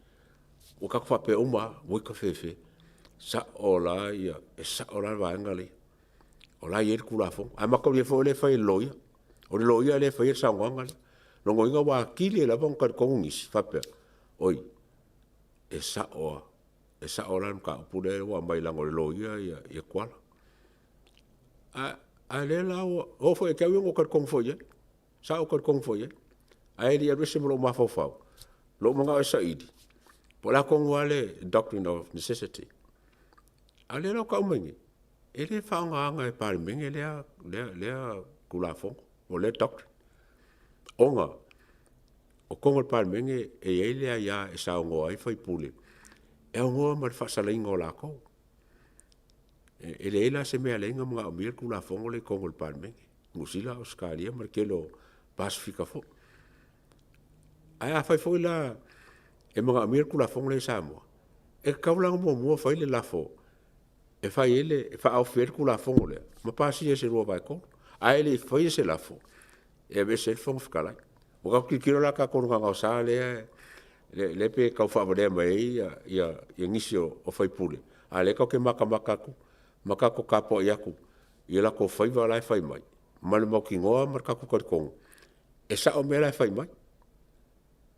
ua tatou faapea uma lava, oi kafefe, e sao la le vaega ia, o la e i ai le Tulafono. Ae mataulia foi o lea e fai e le Loia, o le Loia lea e faia le saunoaga lea. O lona uiga ua atili ai lava ona talitonu nisi faapea, oi, e sao lava, e sao la le mataupu lea ua aumai leaga o le Loia Tuala. A o lea la ua oo foi ia te au ia ua ou talitonu foi i ai. Sa ou talitonu foi i ai, ae le i alu ese ma lou mafaufau lou manao e saili po o le a tonu lava le doctrine of necessity. A o lea la ua tau mai nei, e le faaaogaina e le Palemene lea Tulafono po o lea doctrine, ona o totonu o le Palemene e i ai le aia e saunoa ai sui usufono e aunoa ma le faasalaina o latou. E leai la se mea e ala ai ona manaomia le Tulafono lea i totonu o le Palemene, Niu Sila, Ausetalia ma le tele o Pasefika foi. Ae afai foi la e manaomia le Tulafono lea i Samoa, e tatau la ona muamua fai le lafo e faaofi ai le Tulafono lea ma pasia i se 2/3, ae le i faia se lafo e aveese ai le Fofoga Fetalai. Ua tatou tilotilo la tatou i le gaogaosa lea e pei e tau faavalea mai ai nisi o sui usufono, a o lea tatou te matamata atu ma tatou tapuai atu i o latou faiva la e fai mai ma le mautinoa ma le tatou talitonu e sao mea la e fai mai.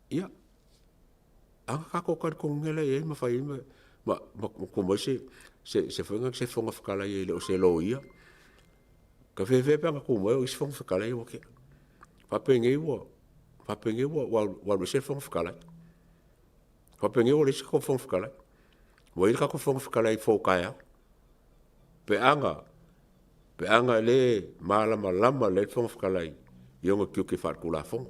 Ia, a na tatou talitonuina lea i ai ma fai ai ma tuu mai se Fofoga Fetalai e le o se Loia. Kafefe pe ana tu mai o isi Fofoga Fetalai ia ua tea. Faapenei ua alu ese le Fofoga Fetalai, faapenei ua leai se tatou Fofoga Fetalai, ua i ai le tatou Fofoga Fetalai fou taeao pe ana le malamalama lelei le Fofoga Fetalai i ona tiute faale-Tulafono,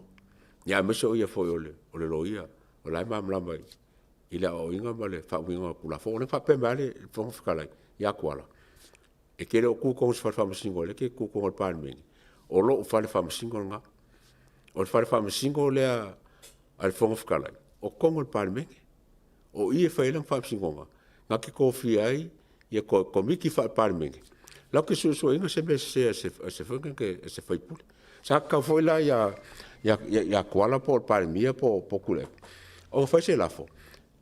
aemaise o ia foi o le Loia o la e malamalama i le aoaoina ma le faauigaina o Tulafono. Lea na faapea mai lava le Fofoga Fetalai ia Tuala, e te le o tu i totonu o se fale faamasino o lea e te tu i totonu o le Palemene, o lou fale faamasino lena. O le fale faamasino lea a le Fofoga Fetalai, o totonu o le Palemene. O i e fai ai lana faamasinoga na te tofia ai Komiti Faa-Palemene latou te suesueina se mea sese a se sui usufono. Sa tatau foi la ia Tuala po o le Palemia po o Tuilaepa ona fai se lafo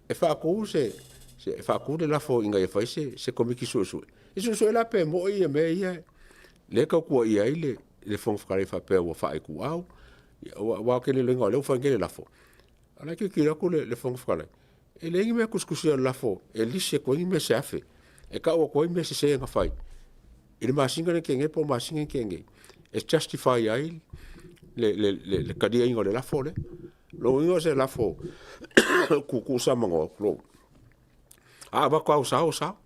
e faatu le lafo ina ia fai se Komiti Suesue e suesue la pe moi mea ia lea e tau tuuaia ai le Fofoga Fetalai faapea ua faaituau. Aua ou te le iloaina o lea ua fai nei le lafo, a o la e tilotilo atu le Fofoga Fetalai, e leai ni mea e tusitusia i le lafo e lisi atu ai ni mea se 1,000 e tau atu ai mea sese na fai i le masina lea na tea nei po o le masina lea na tea nei e justify ai le taliaina o le lafo lea. O lona uiga o se lafo tuutuusamanoa tulou, a avatu lava ua sao, sao.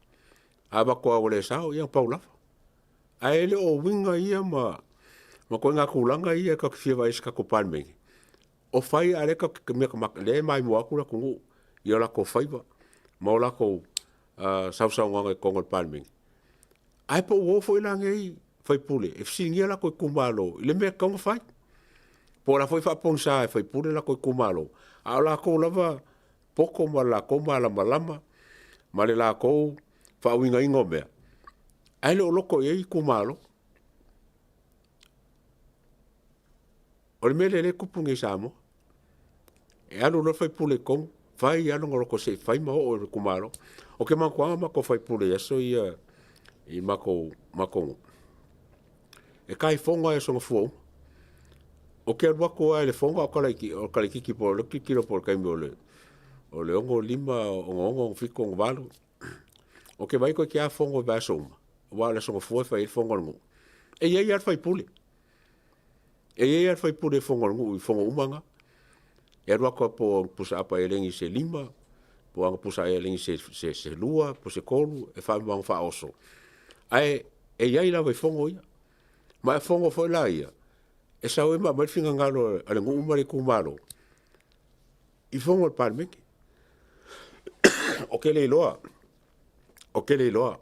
A avatu lava ua le sao, ia na pau lava. Ae le o uiga ia ma ituaiga tulaga ia tatou te fia vaai ai i se tatou Palemene o fai a o lea e maimoa atu le atunuu i o latou faiva ma o latou sausaunoaga i totonu o le Palemene. Ae po ua o foi la nei sui usufono e fesiligia latou itumalo i le mea e tatau ona fai. Po o la e foi e faapogisa e sui usufono latou itumalo, a o latou lava poto ma le latou malamalama ma le latou faauigaina o mea, ae le o loto i ai itumalo. O le mea lea o lea e tupu nei i Samoa, e alu loa le sui usufono i totonu Fai lava lona loto se i fai ma oo i le itumalo. Ou te manatuaina matou faipule i aso ia i matou nuu, e ta ifono lava i Aso Gafua uma. Ou te alu atu lava i le fono a o tala itiiti foi o lea ou te tilotilo po o le taimi o le 6:05, 6:06, 6:07, 6:08. Ou te vaai toeitiiti lava fono i vaiaso uma, aua o le Aso Gafua e fai ai le fono a le nuu. E i ai lava le faipule, e i ai lava le faipule i fono a le nuu i fono uma na. E alu atu lava po o ana pusaapa elegi se 5, po o ana pusa elegi se 2 po o se 3 e faaoso, ae e i ai lava i fono ia. Ma o fono foi la ia, e sau ai ma aumai le finagalo a le nuu ma le itumalo i fono a le Palemene. Ou te le iloa, ou te le iloa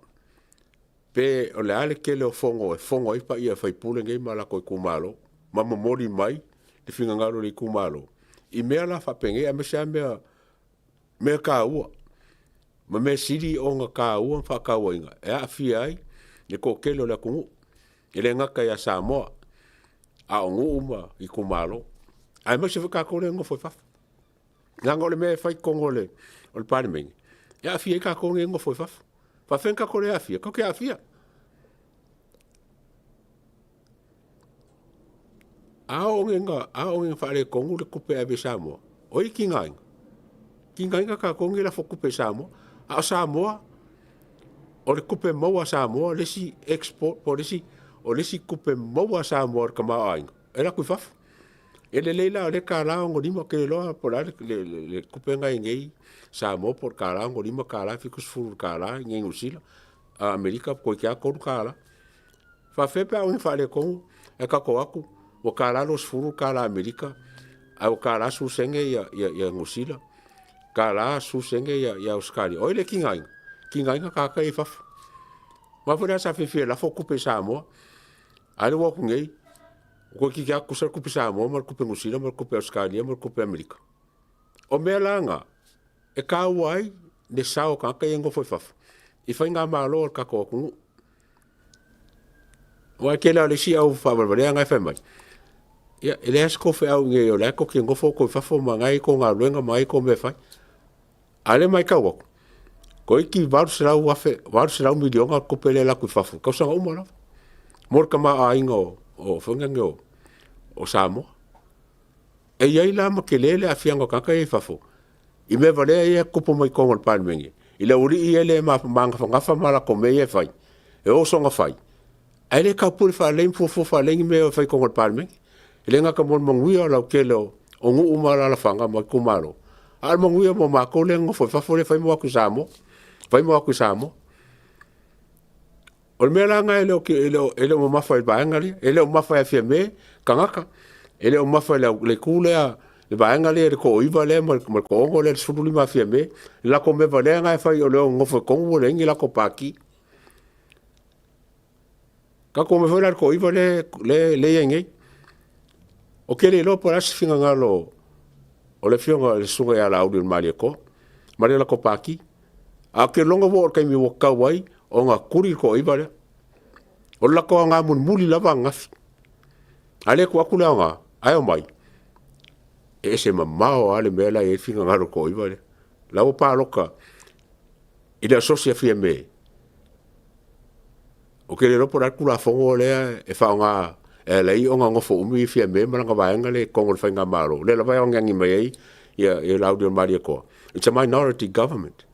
pe o le a le tele o fono e fono ai paia o faipule nei ma latou itumalo ma momoli mai le finagalo o le itumalo i mea la faapenei, aemaise lava mea taua ma mea sili ona taua ma faatauaina e aafia ai le toatele o le atunuu. E le gata ia Samoa, a o nuu ma itumalo, aemaise foi tatou lea e nonofo i fafo. Leaga o le mea e fai i totonu o le Palemene, e aafia ai tatou nei e nonofo i fafo. E faapefea ona tatou le aafia? Tatou te aafia. A oo nei ina faaletonu le tupe e ave i Samoa, o ai e tigaina? E tigaina tatou nei e lafo tupe i Samoa. A o Samoa, o le tupe maua a Samoa le isi export po o le isi tupe maua a Samoa i le tamaoaiga, e alu atu i fafo. E lelei la o lea e $1.65, ou te le iloa po o le a le tupe lena e i ai nei Samoa po o le $1.65, $1.70 i le $1 i inei i Niu Sila, a o Amerika toeitiiti lava $3. E faapefea pe a oo ina faaletonu ae tatou o atu ua $1.20 le tala Amerika ae ua $1.10 Niu Sila, $1.10 Ausetalia. O ai le tigaina? E tigaina tagata ia i fafo. Aua foi la sa fiafia e lafo tupe i Samoa, a lea ua o atu nei, toeitiiti lava tutusa le tupe Samoa ma le tupe Niu Sila ma le tupe Ausetalia ma le tupe Amerika. O mea la na, e taua ai le sao o tagata ia e nonofo i fafo i faigamalo a le tatou atunuu. Aua o le tele lava o le isi au faavalevalea na e fai mai, ia e leai lava se tou feau i inei o la e tou te nonofo outou i fafo ma o na e i ai a outou galuega ma o na e i ai a outou mea e fai. A o lea e matau atu, toeitiiti $800 miliona le tupe lea e alu atu i fafo i tausaga uma lava mo le tamaoaiga foi lenei o Samoa. E i ai la ma tele le aafiaga o tagata ia i fafo i mea valea ia e tutupu mai totonu o le Palemene i le aualii ia lea e magafagafa ma latou mea ia e fai, e o soona fai, ae le taupule faalelei ma fuafua faalelei ni mea e fai i totonu o le Palemene. E le gata mo le manuia lautele o nuu ma alaalafaga ma itumalo, a o le manuia mo matou lea e nonofo i fafo lea e fai ma o atu i Samoa, fai ma o atu i Samoa. O le mea la lena e le o mamafa i le vaega lea, e le o mamafa ia Fiame tagata, e le o mamafa i le itu lea, le vaega lea le toa-9 lea ma le toa-6 lea, le 15 a Fiame, i le latou mea valea lena e fai o le o nonofo i totonu ua leai ni latou Pati. Tatou omai foi la i le toa-9 lea e i ai nei. Ou te le iloa po o le a se finagalo o le afioga i le Susuga ia Laauli o le Malietoa ma le latou Pati. Ae ou te lagona ua oo i le taimi ua tatau ai ona tuli le toa-9 lea. O le latou aoga mulimuli lava ananafi. A o lea e tuu atu le aoga, ae omai, e ese mamao lava le mea la e i ai le finagalo o le toa-9 lea. O la ua palota i le asosi a Fiame, ou te le iloa po o le a le Tulafono lea e faaaoga e ala ai ona nofo umi Fiame ma lana vaega lea i totonu o le faigamalo, lea lava e agiagi mai ai Laauli o le Malietoa, it's a minority government.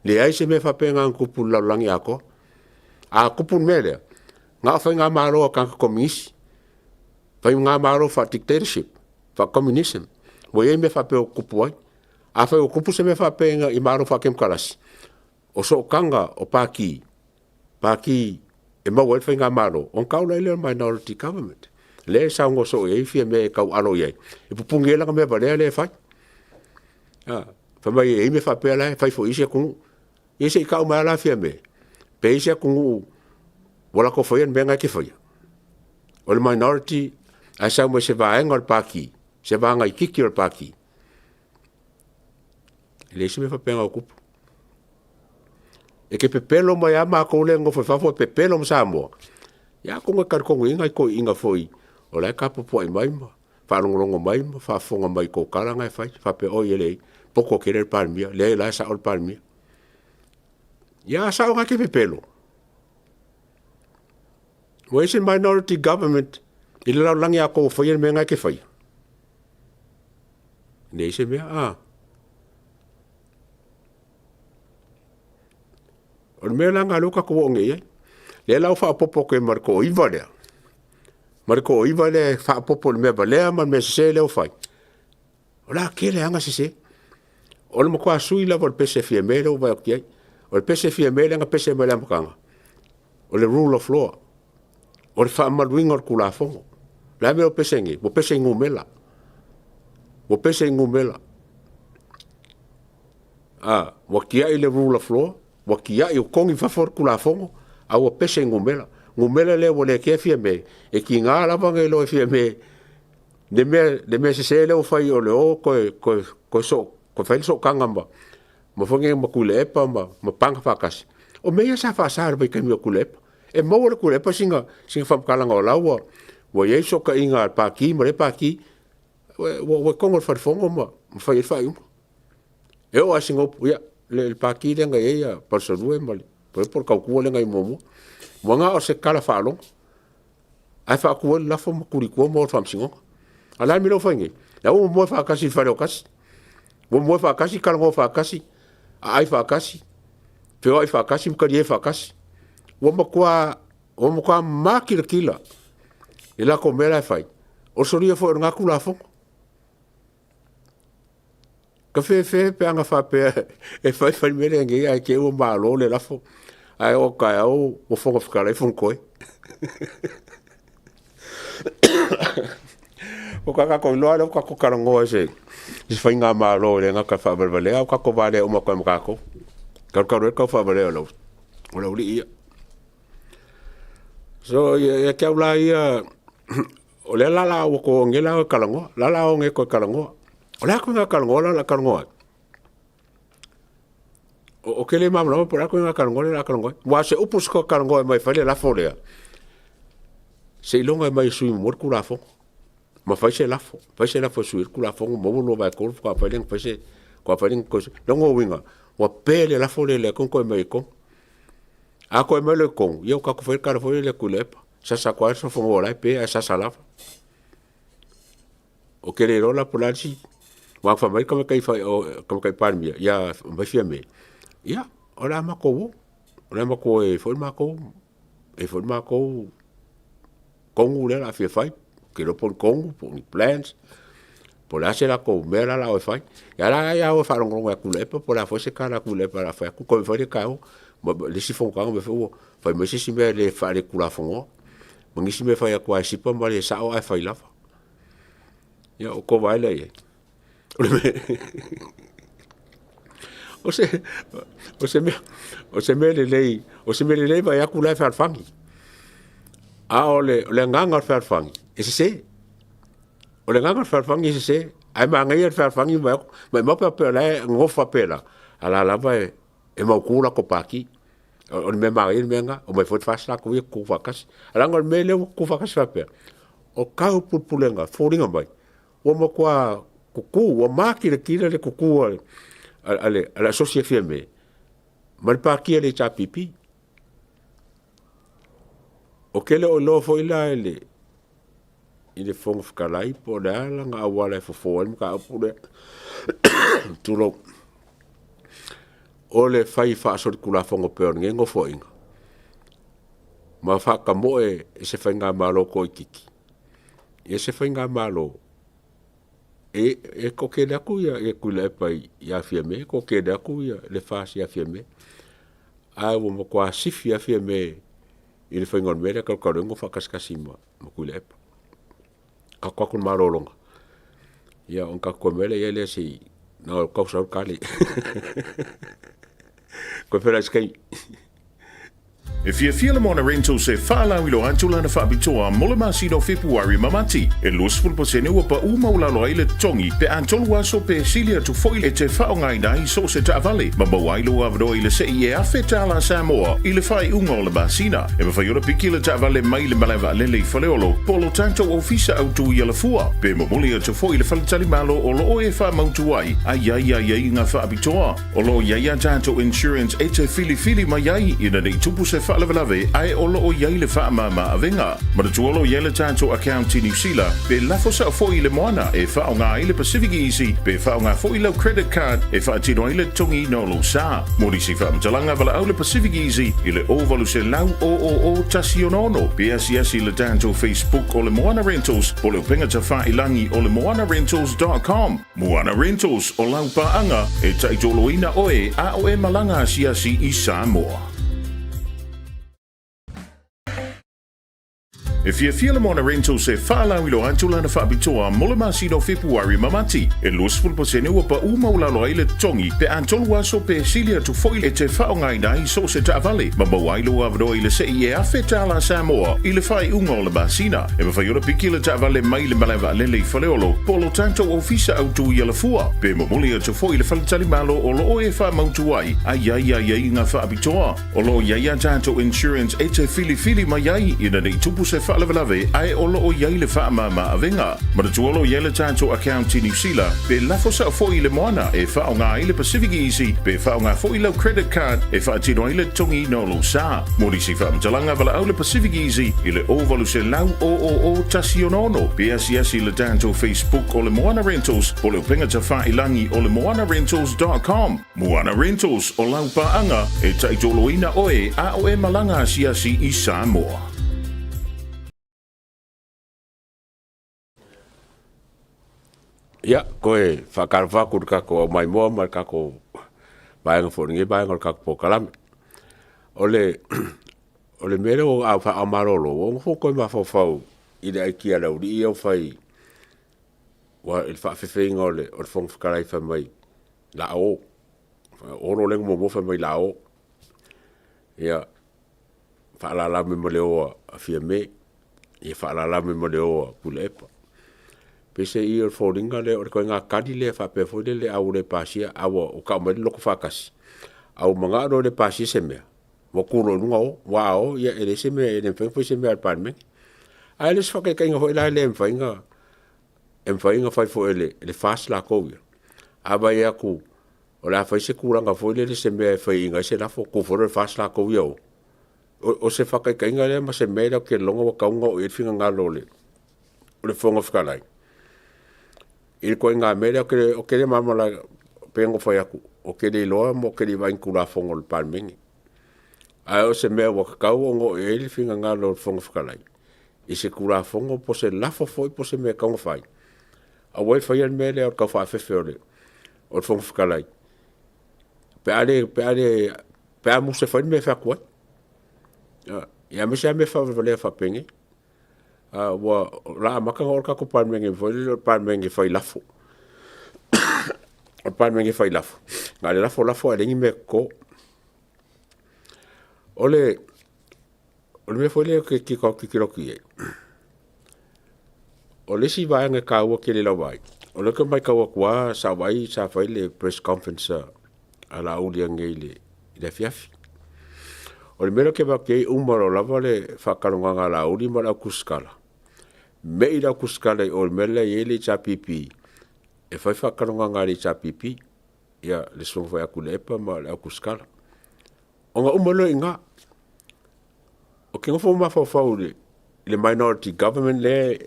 Leai se mea faapena na tupu i le lalolagi atoa. A tupu le mea lea, na o faigamalo a tagata kominisi, faigamalo faa-dictatorship, faa-communism, ua i ai mea faapea ua tutupu ai. Afai ua tupu se mea faapea i Malo faatemokarasi, o sootaga o Pati, Pati e maua ai le faigamalo, ona tau loa lea o le minority government. Lea e saunoa soo i ai Fiame e taualo i ai, e pupuni ai lana mea valea lea e fai. Fai mai e i ai mea faapea la e fai foi i isi atunuu. Ia se i tau mai lava la Fiame, pe i ai se atunuu ua latou faia le mea lena e te faia. O le minority ae sau mai se vaega o le Pati, se vaega itiiti o le Pati. E leai se mea faapena o tupu. E te pepelo mai lava matou lea e nonofo i fafo e pepelo ma Samoa, ia atonu e talitonu i ai nai toeaiina foi o la e tapuapuai mai ma faalogologo mai ma faafofoga mai i tou tala na e fai, faapea oi e leai, Poto tele le Palemia, leai o la e sao le Palemia. Ia a sao na e te pepelo. Ua ese minority government i le lalolagi atoa ua faia le mea lena e te faia? Leai se mea, a. O le mea la lena o lea ua tatou oo nei i ai. Lea la ua faaopoopo atu ai ma le toa-9 lea, ma le toa-9 lea e faaopoopo i le mea valea ma le mea sese lea ua fai, o le a tele lava ona sese. O le matua sui lava o le pese a Fiame lea ua ou vaai atu i ai. O le pese a Fiame lea na pese mai le amataga, o le rule of law, o le faamamaluina o le Tulafono. O le a le mea ua pese ai nei? Ua pese i numera. Ua pese i numera. A, ua tiai le rule of law, ua tiai, ua togi i fafo le Tulafono, a ua pese i numera. Numera lea ua le kea Fiame, e tiga lava ona iloa e Fiame le mea, le mea sese lea ua fai o le o toe, toe, toe, so, toe fai le sootaga ma, ma foi nei ma Tuilaepa ma, ma paga faatasi. O mea ia sa faasa i le vaitaimi o Tuilaepa. E maua e le Tuilaepa sina, sina faamatalaga o la ua, ua i ai fesootaiga a le Pati ma lea Pati, ua, ua i totonu o le Fale Fono ma, ma fai ai le faaiuga. E oo lava i sina upu, ia, le Pati lea na i ai a Palusalue ma le, po o le tautua lea na i ai muamua. Ua na o se tala faalogo, ae faatu ai le lafo ma tuli i tua ma o i le faamasinoga. A o le a le mea lea ua fai nei? La ua momoe faatasi i le fale o Tasi. Ua momoe faatasi, talanoa faatasi, aai faatasi, feoai faatasi ma talie faatasi. Ua matua, ua matua makilatila i latou mea la e fai. O le solia foi o lena Tulafono. Ka fefe pe ana faapea e fai fai le mea lenei ae te i ua malo le lafo, ae oo atu taeao ua Fofoga Fetalai Fonotoe. Faatoa tatou iloa lea ua tatou talanoa i se faigamalo e le gata e faavalevalea a ua tatou valea uma atu ai ma tatou. Talu talu ai le taufaavalea o le aualii ia. So ia te au la ia, o lea la o le a ua toe o nei la e talanoa, o la o le a o nei e toe talanoa. O le a ituaiga talanoa la o le a talanoa ai? Ou te le malamalama po o le a ituaiga talanoa lea o le a talanoa ai. Aua o se upu e toe talanoa mai e fai le lafo lea, seiloga e aumai e sui muamua le Tulafono ma fai se lafo, fai se lafo e sui ai le Tulafono, maua le 2/3 faatoa mafai lea ona fai se, faatoa mafai lea ona toe sui. O lona uiga, ua pe le lafo lea e leai ona toe aumai i totonu. A toe aumai loa i totonu, ia ua tatou faia le tala foi lele ia Tuilaepa, sasa atu lava le solofanua o la e pe ae sasa lava. Ou te le iloa la po o le a le isi, aua na fai mai le Tamaitai Palemia, ia aumai Fiame, ia, o le a matou o, o le a matou o e i ai foi le matou, e i ai foi le matou tonu lea o le a fia fai. Ou te le iloa po o ni tonu po o ni plans, po o le a se latou mea la o le a o e fai. Ia o la e lava a o e faalogologo ia Tuilaepa po o le a foi se tala a Tuilaepa o le a fai atu, toe fai le taeao ma le isi fonotaga mea foi ua fai mai se isi mea le faaletulafonoa, ma nisi mea e fai atu lava e sipa ma le sao ae fai lava. Ia ua tou vaai la i ai? O se, o se mea, o se mea lelei, o se mea lelei vaai atu la e fealofani. A o le, o le agaga o le fealofani, e sese. O le agaga o le fealofani e sese. Ae manaia le fealofani ma vaai atu, maimau pe a faapea o la e nonofo faapela, a o la e lava e mautu le latou Pati. O le mea manaia le mea lena, omai foi le FAST latou ia tutu faatasi. Ae leaga o le mea lea ua tutu faatasi faapea, o taupulepulega e foliga mai ua matua tutu, ua matilatila le tutu a le asosi a Fiame ma le Pati a le HRPP. Ou te le o iloa foi la i le Fofoga Fetalai po o le a lana auala e fofo ai le mataupu lea, tulou, o le fai faasolitulafono pea o lenei Nofoaiga ma faatamoe i se faigamalo toaitiiti ia se faigamalo e toatele atu ia Tuilaepa ia Fiame, toatele atu le FAST ia Fiame, ae ua matua sifi lava Fiame i le faiga o le mea lea talu talu ai ona faakasakasi ma Tuilaepa. Tatou o atu i le malologa, ia ona tatou toe omai lea i ai lea se i, leaga ua tau sau le tali. Toe feiloai i se taimi. E fiafia le Moana Rentals e faalauiloa atu lana faapitoa mo le masina o Fepuari ma Mati. E 20% ua pau maualalo ai le totogi pe a tolu aso pe sili atu foi e te faaaogaina ai so o se taavale ma maua ai lou avanoa i le sei e $1,000 Samoa i le faaiuga o le masina. E mafai ona piki le taavale mai le malae vaalele i Faleolo po o lo tatou ofisa autu i Alafua pe momoli atu foi i le faletalimalo o lo o e faamautu ai a i ai aiaiga faapitoa. O lo o i ai a tatou insurance e te filifili mai ai ina ne i tupu se faalavelave ae o lo o i ai le faamama avega. Manatua o lo o i ai le tatou account i Niu Sila pe lafo sao foi i le moana e faaaoga ai le Pacific Easy pe faaaoga foi lau credit card e faatino ai le totogiina o lou sa. Mo nisi faamatalaga valaau le Pacific Easy i le 0800 000 166 pe asiasi i le tatou Facebook o le Moana Rentals po o le upega tafailangi o le moanarentals.com. Moana Rentals, o lau paaga e taitoloina oe a o e malaga asiasi i Samoa. E fiafia le Moana Rentals e faalauiloa atu lana faapitoa mo le masina o Fepuari ma Mati. E 20% ua pau maualalo ai le totogi pe a tolu aso pe sili atu foi e te faaaogaina ai so o se taavale ma maua ai lou avanoa i le sei e $1,000 Samoa i le faaiuga o le masina. E mafai ona piki le taavale mai le malae vaalele i Faleolo po o lo tatou ofisa autu i Alafua pe momoli atu foi i le faletalimalo o lo o e faamautu ai a i ai aiaiga faapitoa. O lo o i ai a tatou insurance e te filifili mai ai ina ne i tupu se faalavelave ae o lo o i ai le faamama avega. Manatua o lo o i ai le tatou account i Niu Sila pe lafo sao foi i le moana e faaaoga ai le Pacific Easy pe faaaoga foi lau credit card e faatino ai le totogiina o lou sa. Mo nisi faamatalaga valaau le Pacific Easy i le 0800 000 166 pe asiasi i le tatou Facebook o le Moana Rentals po o le upega tafailangi o le moanarentals.com. Moana Rentals, o lau paaga e taitoloina oe a o e malaga asiasi i Samoa. Ia, koe whakarafa aku le kako au maimoa ma le kako vaega foi lenei vaega o le kako polokalame. O le, o le mea lea ua au faamalolo, ua nofo koe mafaufau i le aikia a le aualii ia ua fai, ua i le faafefeina o le Fofoga Fetalai fai mai, la o. Olo lea na muamua fai mai la o. Ia, faalala mai ma le o a Fiame, ia faalala mai ma le o a Tuilaepa. Peiseai o le foliga lea o le ituaiga tali lea faapea foi lele a ua le pasia, a ua tau mai le loto faatasi, a ua manao loa e le pasia se mea, ua tu loa i luga o, aua a o, ia e leai se mea, e le mafai ona fai se mea a le Palemene. Ae le o se faataitaiga foi la lea e mafai ona e mafai ona fai foi e le FAST latou ia. A vaai atu o le a fai se tulaga foi lele se mea e faiaina ai se lafo, tu foi loa le FAST latou ia o. O se faataitaiga lea ma se mea lea ou te lagona ua tatau ona oo i ai le finagalo o le Fofoga Fetalai i le ituaiga mea lea. Ou te le malamalama, pei ona ou fai atu, ou te le iloa ma ou te le i vaai i ni Tulafono a le Palemene. Ae o se mea ua tatau ona oo i ai le finagalo o le Fofoga Fetalai i se Tulafono po o se lafo foi po o se mea e tatau ona fai, aua le faia le mea lea o le taufaafefe o le Fofoga Fetalai pe a le, pe a le, pe a musu e fai le mea e fai atu ai. Ia aemaise lava mea faavalevalea faapenei. Ua o le a amata ona oo le tatou Palemene foi lele o le Palemene fai lafo. O le Palemene fai lafo, na o le lafo lafo ae leai ni mea e toto. O le mea foi lea ou te tilotilo atu i ai, o le isi vaega e taua tele i lau vaai, o lea ou te matau atu lava sa ou vaai sa fai le press conference a Laauli ananei i le afiafi. O le mea lea ou te vaai atu i ai, e uma loa lava le faatalanoaga a Laauli ma le au tusitala, me'i le au tusitala i o i le mea la e i ai le HRPP e fai faatalanoaga a le HRPP, ia le susuga foi ia Tuilaepa ma le au tusitala. Ona uma loa i ina, ou te nofo ma mafaufau i le minority government lea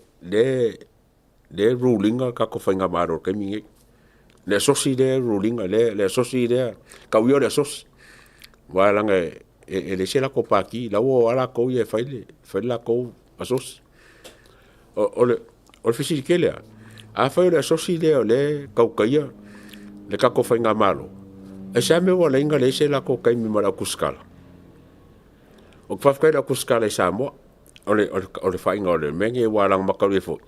e rule ina le tatou faigamalo i le taimi lenei. Le asosi lea e rule ina, le asosi lea, tau ia o le asosi, aua leaga e leai se latou pati, o la ua o lava latou ia e fai le latou asosi. O le fesili tele lava, afai o le asosi lea o lea e tautaia le tatou faigamalo, aisea mea ua ala ai ona leai se latou taimi ma le au tusitala? Ou te faafetai i le au tusitala i Samoa, o le faiga o le mea lenei, aua leaga mataulia foi,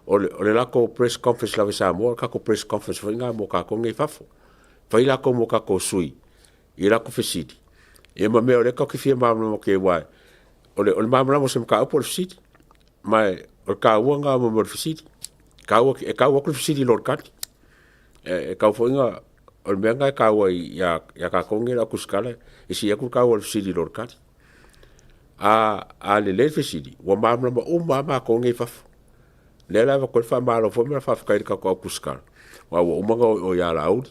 o le latou press conference lava i Samoa, o le tatou press conference foi lena mo tatou nei i fafo. Fai latou mo tatou sui i latou fesili. Ia ma mea o lea tatou te fia malamalama tele aua o le malamalama o se mataupu o le fesili. Ma o le taua lena o mea o le fesili. E tau atu le fesili i lo le tali. E tatau foi ona, o le mea lena e taua ia tatou nei o le au tusitala, e sili atu le taua o le fesili i lo le tali. A lelei le fesili, ua malamalama uma lava matou nei e i fafo. O lea la e avatu ai le faamalo foi ma le faafetai i le tatou au tusitala, aua ua uma ona o i o ia Laauli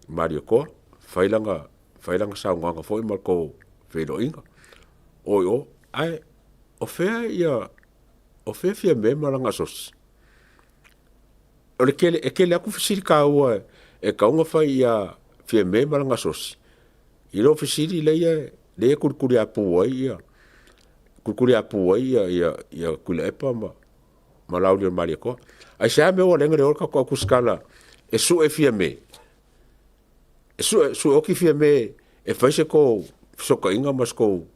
Malietoa fai lana saunoaga foi ma le tou feiloaiga, o i o. Ae o fea Fiame ma lana asosi? E tele atu fesili taua e tatau ona fai ia Fiame ma lana asosi i lo fesili lea e tulituliapu ai Tuilaepa ma Laaulialemalietoa. Aisea mea ua ala ai ona le o le tatou au tusitala e sue Fiame, e sueoti Fiame e fai se tou fesootaiga ma se tou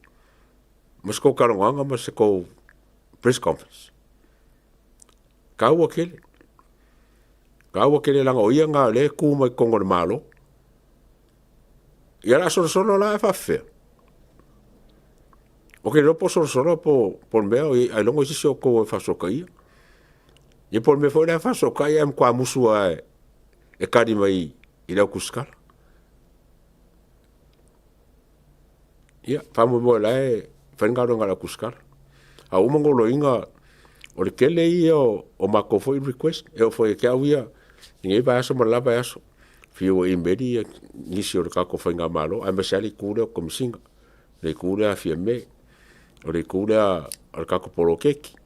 talanoaga ma se tou press conference? E taua tele, taua tele leaga o ia lena o lea e tu mai totonu o le Malo. Ia o le a solosolo la ae faapefea? Ou te le iloa po o solosolo po o le mea ailoga o i ai se isi o outou e faasootaiaina. Ia po o le mea foi la e faasootai ae matua musu lava e tali mai i le au tusitala. Ia, faamoemoe o la e fai le galuega a le au tusitala. A ua uma ona ou loaina, o le tele ia o matou foi request, e oo foi ia te au ia i lenei vaiaso ma le la vaiaso, fiu e imeli nisi o le tatou faigamalo aemaise lava le itu lea o Komesina, le itu lea a Fiame, o le itu lea o le tatou poloketi.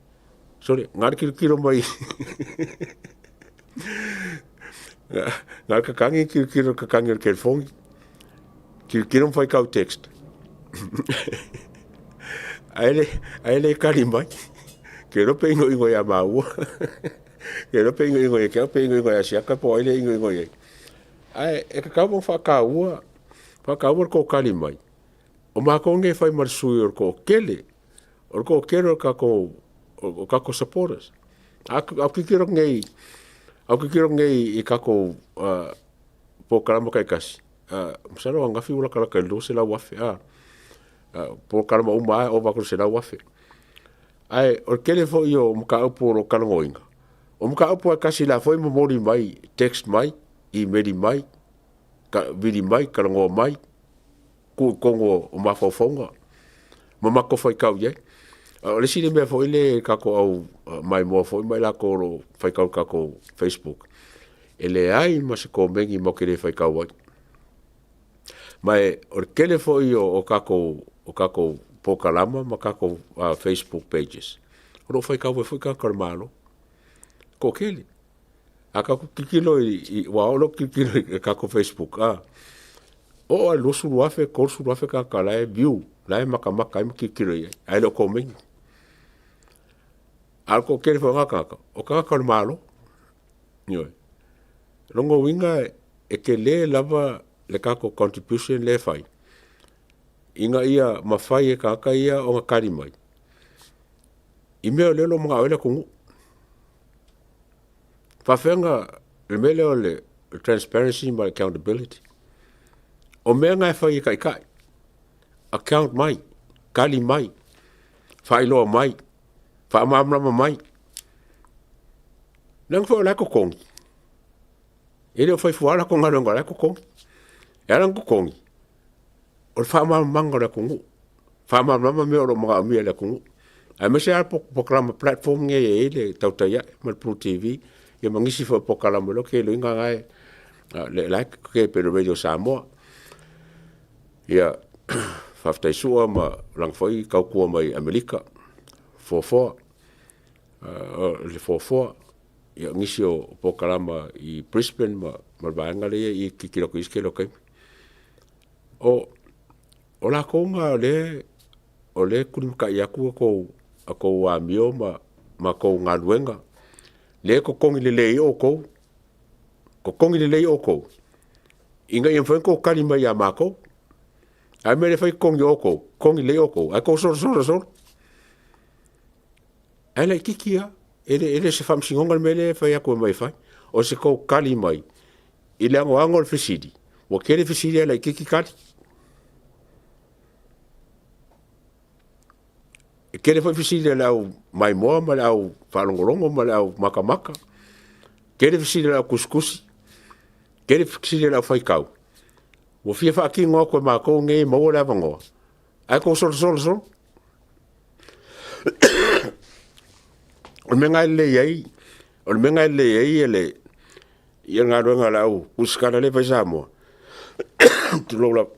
Sole, na o le tilotilo mai na o le tatagi tilotilo i le tatagi o le telefoni, tilotilo ma faitau i text, ae le tali mai. Ou te iloa pe inoino ia maua, ou te iloa pe inoino ia te au pe inoino ia Asiata po o ai lea e inoino i ai. Ae e tatau ona faataua, faataua le tou tali mai. O matou nei e fai ma le sui o le toatele, o le toatele o tatou supporters. A ou tilotilo atu nei, a ou tilotilo atu nei i tatou polokalama taitasi, masalo ananafi ua latalata i le 200,000 polokalama uma lava e ova atu i le 100,000. Ae o le tele foi o mataupu o lo o talanoaina, o mataupu lava e tasi o la e foi e momoli mai, text mai, imeli mai, vili mai, talanoa mai, tuu i totonu o mafaufauga ma matou faitau i ai. O le isi mea foi lea i tatou au maimoa foi ma i latou o lo o faitau i le tatou facebook, e leai ma se komeni matou te le faitau ai. Ma o le tele foi o tatou polokalama ma tatou facebook pages, o lo o faitau ai foi tagata o le Malo, e toatele. A tatou tilotilo aua o au lea ou te tilotilo i le tatou facebook, oo lava i le 20,000, 30,000 tagata o la e view, la e matamata ai ma tilotilo i ai, ae le o komeni. A o le toatele foi o na tagata, o tagata o le Malo. Ioe. O lona uiga e tele lava le tatou contribution lea e fai ina ia mafai e tagata ia ona tali mai i mea o lea o lo o manao ai le atunuu. E faapefea ona, le mea lea o le transparency ma le accountability. O mea na e fai e taitai, account mai, tali mai, faailoa mai, faamalamalama mai. Leaga foi o la e totogi. E le o fai fua latou galuega o la e totogi. E ala ona totogi, o le faamalamalamaga o le atunuu, faamalamalama mea o lo o manaomia e le atunuu, aemaise lava polokalama platform nei e i ai le Tautai Ae ma le Pru TV, ia ma nisi foi o polokalama o lea ou te iloaina o la e tetee pea i le Radio Samoa. Ia, faafetai Sua ma lana foi tautua mai Amerika, foafoa, le foafoa, ia o nisi o polokalama i Brisbane ma le vaega lea e tilotilo atu i ai i le tele o taimi. O latou na o lea e tulimatai atu a outou amio ma a outou galuega, lea e totogi lelei ai outou, totogi lelei outou ina ia mafai ona outou tali mai ia matou. A o le mea lea e fai totogi e outou, totogi lelei outou, ae outou solosolo solo. Ae laitiiti lava, e le o se faamasinoga le mea lea e fai atu e omai e fai. O se tou tali mai i le anoano o le fesili, ua tele fesili ae laitiiti tali. E tele foi fesili a le au maimoa ma le au faalogologo ma le au makamaka. Tele fesili a le au tusitusi, tele fesili a le au faitau, ua fia faatino atu e matou nei e maua le avanoa, ae tou solosolo solo. O le mea lena e lelei ai, o le mea lena e lelei ai le galuega a le au tusitala lea e fai i Samoa, tulou lava,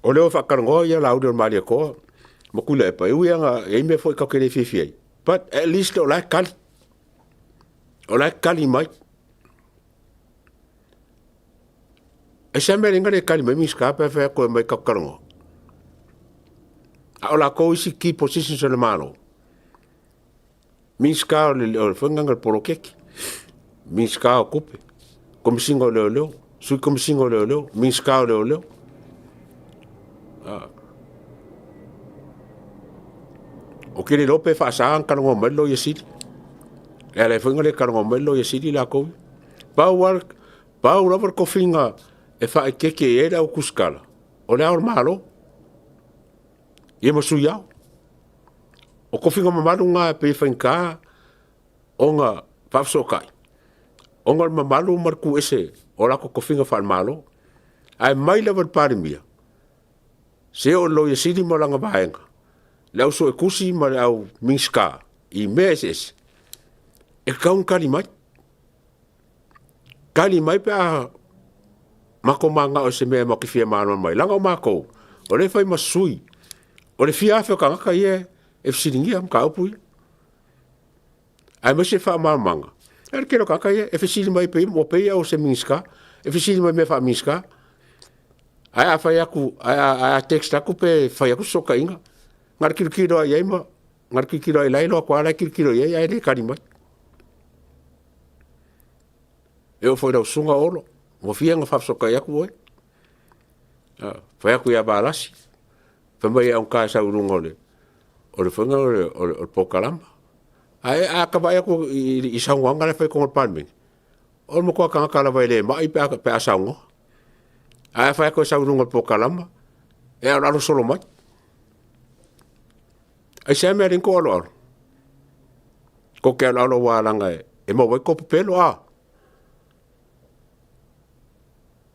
o le o e faatalanoa Laauli o le Malietoa ma Tuilaepa, e ui lava ina i ai mea foi tatou te le fiafia ai, but at least o la e tali. O la e tali mai. Aisea le mea e ala ai ona le tali mai Minisita pe a fai atu e omai tatou talanoa? A o latou isi key positions o le Malo. Minisita o le foi lea o le poloketi, Minisita o Tupe, Komesina o Leoleo, Sui Komesina o Leoleo, Minisita o Leoleo. Ou te le iloa pe faasa ona talanoa mai le Loia Sili. E ala ai foi ona le talanoa mai le Loia Sili latou ia. Pau lava le tofiga e faaeteete i ai le au tusitala, o le Ao o le Malo, ia ma Sui Ao. O tofiga mamalu na e pei e faigata ona faafesootai, ona o le mamalu ma le tu ese o latou tofiga faale-Malo. Ae mai lava i le Palemia, seia oo i le Loia Sili ma lana vaega, le au suetusi ma le au Minisita i mea eseese, e tatau ona tali mai. Tali mai pe a matou mananao i se mea matou te fia malamalama ai, leaga o matou o lea e fai ma sui o le fia afe o tagata ia e fesiligia mataupu ia, aemaise faamalamalamaga. O le tele o tagata ia e fesili mai pei ua pei au o se Minisita, e fesili mai i mea faa-Minisita. Ae a fai atu, ae a text atu pe fai atu se fesootaiga, na o le tilotilo lava i ai ma na o le tilotilo lava o la e iloa atu lava o la e tilotilo i ai ae le tali mai. E oo foi i lau Susuga Olo, ua fia ona faafesootai atu oe, fai atu ia Valasi fai mai e augata e sau i luga o le faiga lea o le polokalama. Ae a ta vaai atu i saunoaga la e fai i totonu o le Palemene, o le matua tagata lava e le mai pe a saunoa. Ae a fai atu e sau i luga o le polokalama, e aloalo solo mai. Aisea le mea e ala ai ona outou aloalo? Tou te aloalo aua leaga e maua ai tou pepelo a?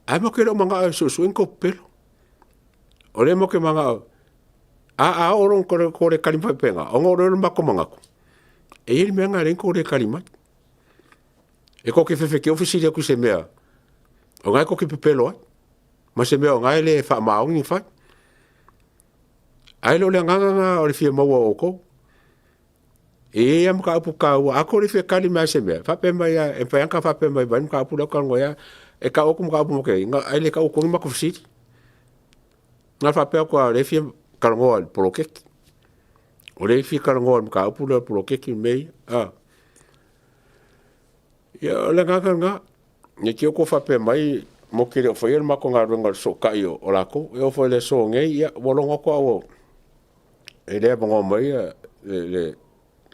Ae matou te le o manao e suesue ni tou pepelo. O lea matou te manao, a oo loa ina tou le tali mai faapena, ona oo loa lea o le matou manatu, e i ai le mea lena e ala ai ona tou le tali mai. E tou te fefe te i fesili atu i se mea o lena tou te pepelo ai, ma se mea o lena e le faamaoni ona fai. Ae le o le agaga lena o le fia maua o outou. E i ai lava mataupu taua, a tou le fia tali mai lava i se mea, faapea mai lava, e mafai lava ona ta faapea mai, vaai le mataupu lea ou te talanoa ai, e tau atu mataupu ae le taua tonu ni matou fesili. Na ona faapea atu lava o lea e fia talanoa i le poloketi. O lea e fia talanoa i le mataupu lea o le poloketi ma mea ia. Ia, o le agaga lena, ne i te i ua outou faapea mai matou te le o faia le matou galuega o le fesootai o latou. E oo foi i le aso nei, ia ua logo atu au e le avanoa mai le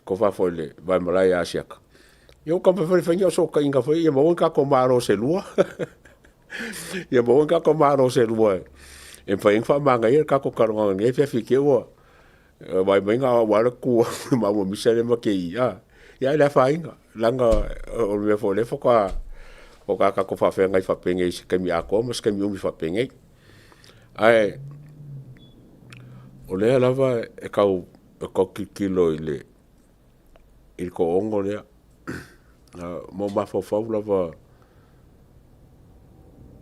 tofa foi i le Vaimalae ia Asiata, ia ua taumafai foi e fai ni au fesootaiga foi ia ia maua ni tatou malo se lua. Ia maua ni tatou malo se lua e mafai ai ona faamanaia le tatou talanoaga i lenei afiafi i te i ua vaai mai na o au lava le tu atu maua ma misa lea ma te i, a, ae le afaina, leaga o le mea foi o lea faatoa tatou faafeagai faapenei i se taimi atoa ma se taimi umi faapenei. Ae o lea lava e tau tilotilo i le toaono lea, ma ou mafaufau lava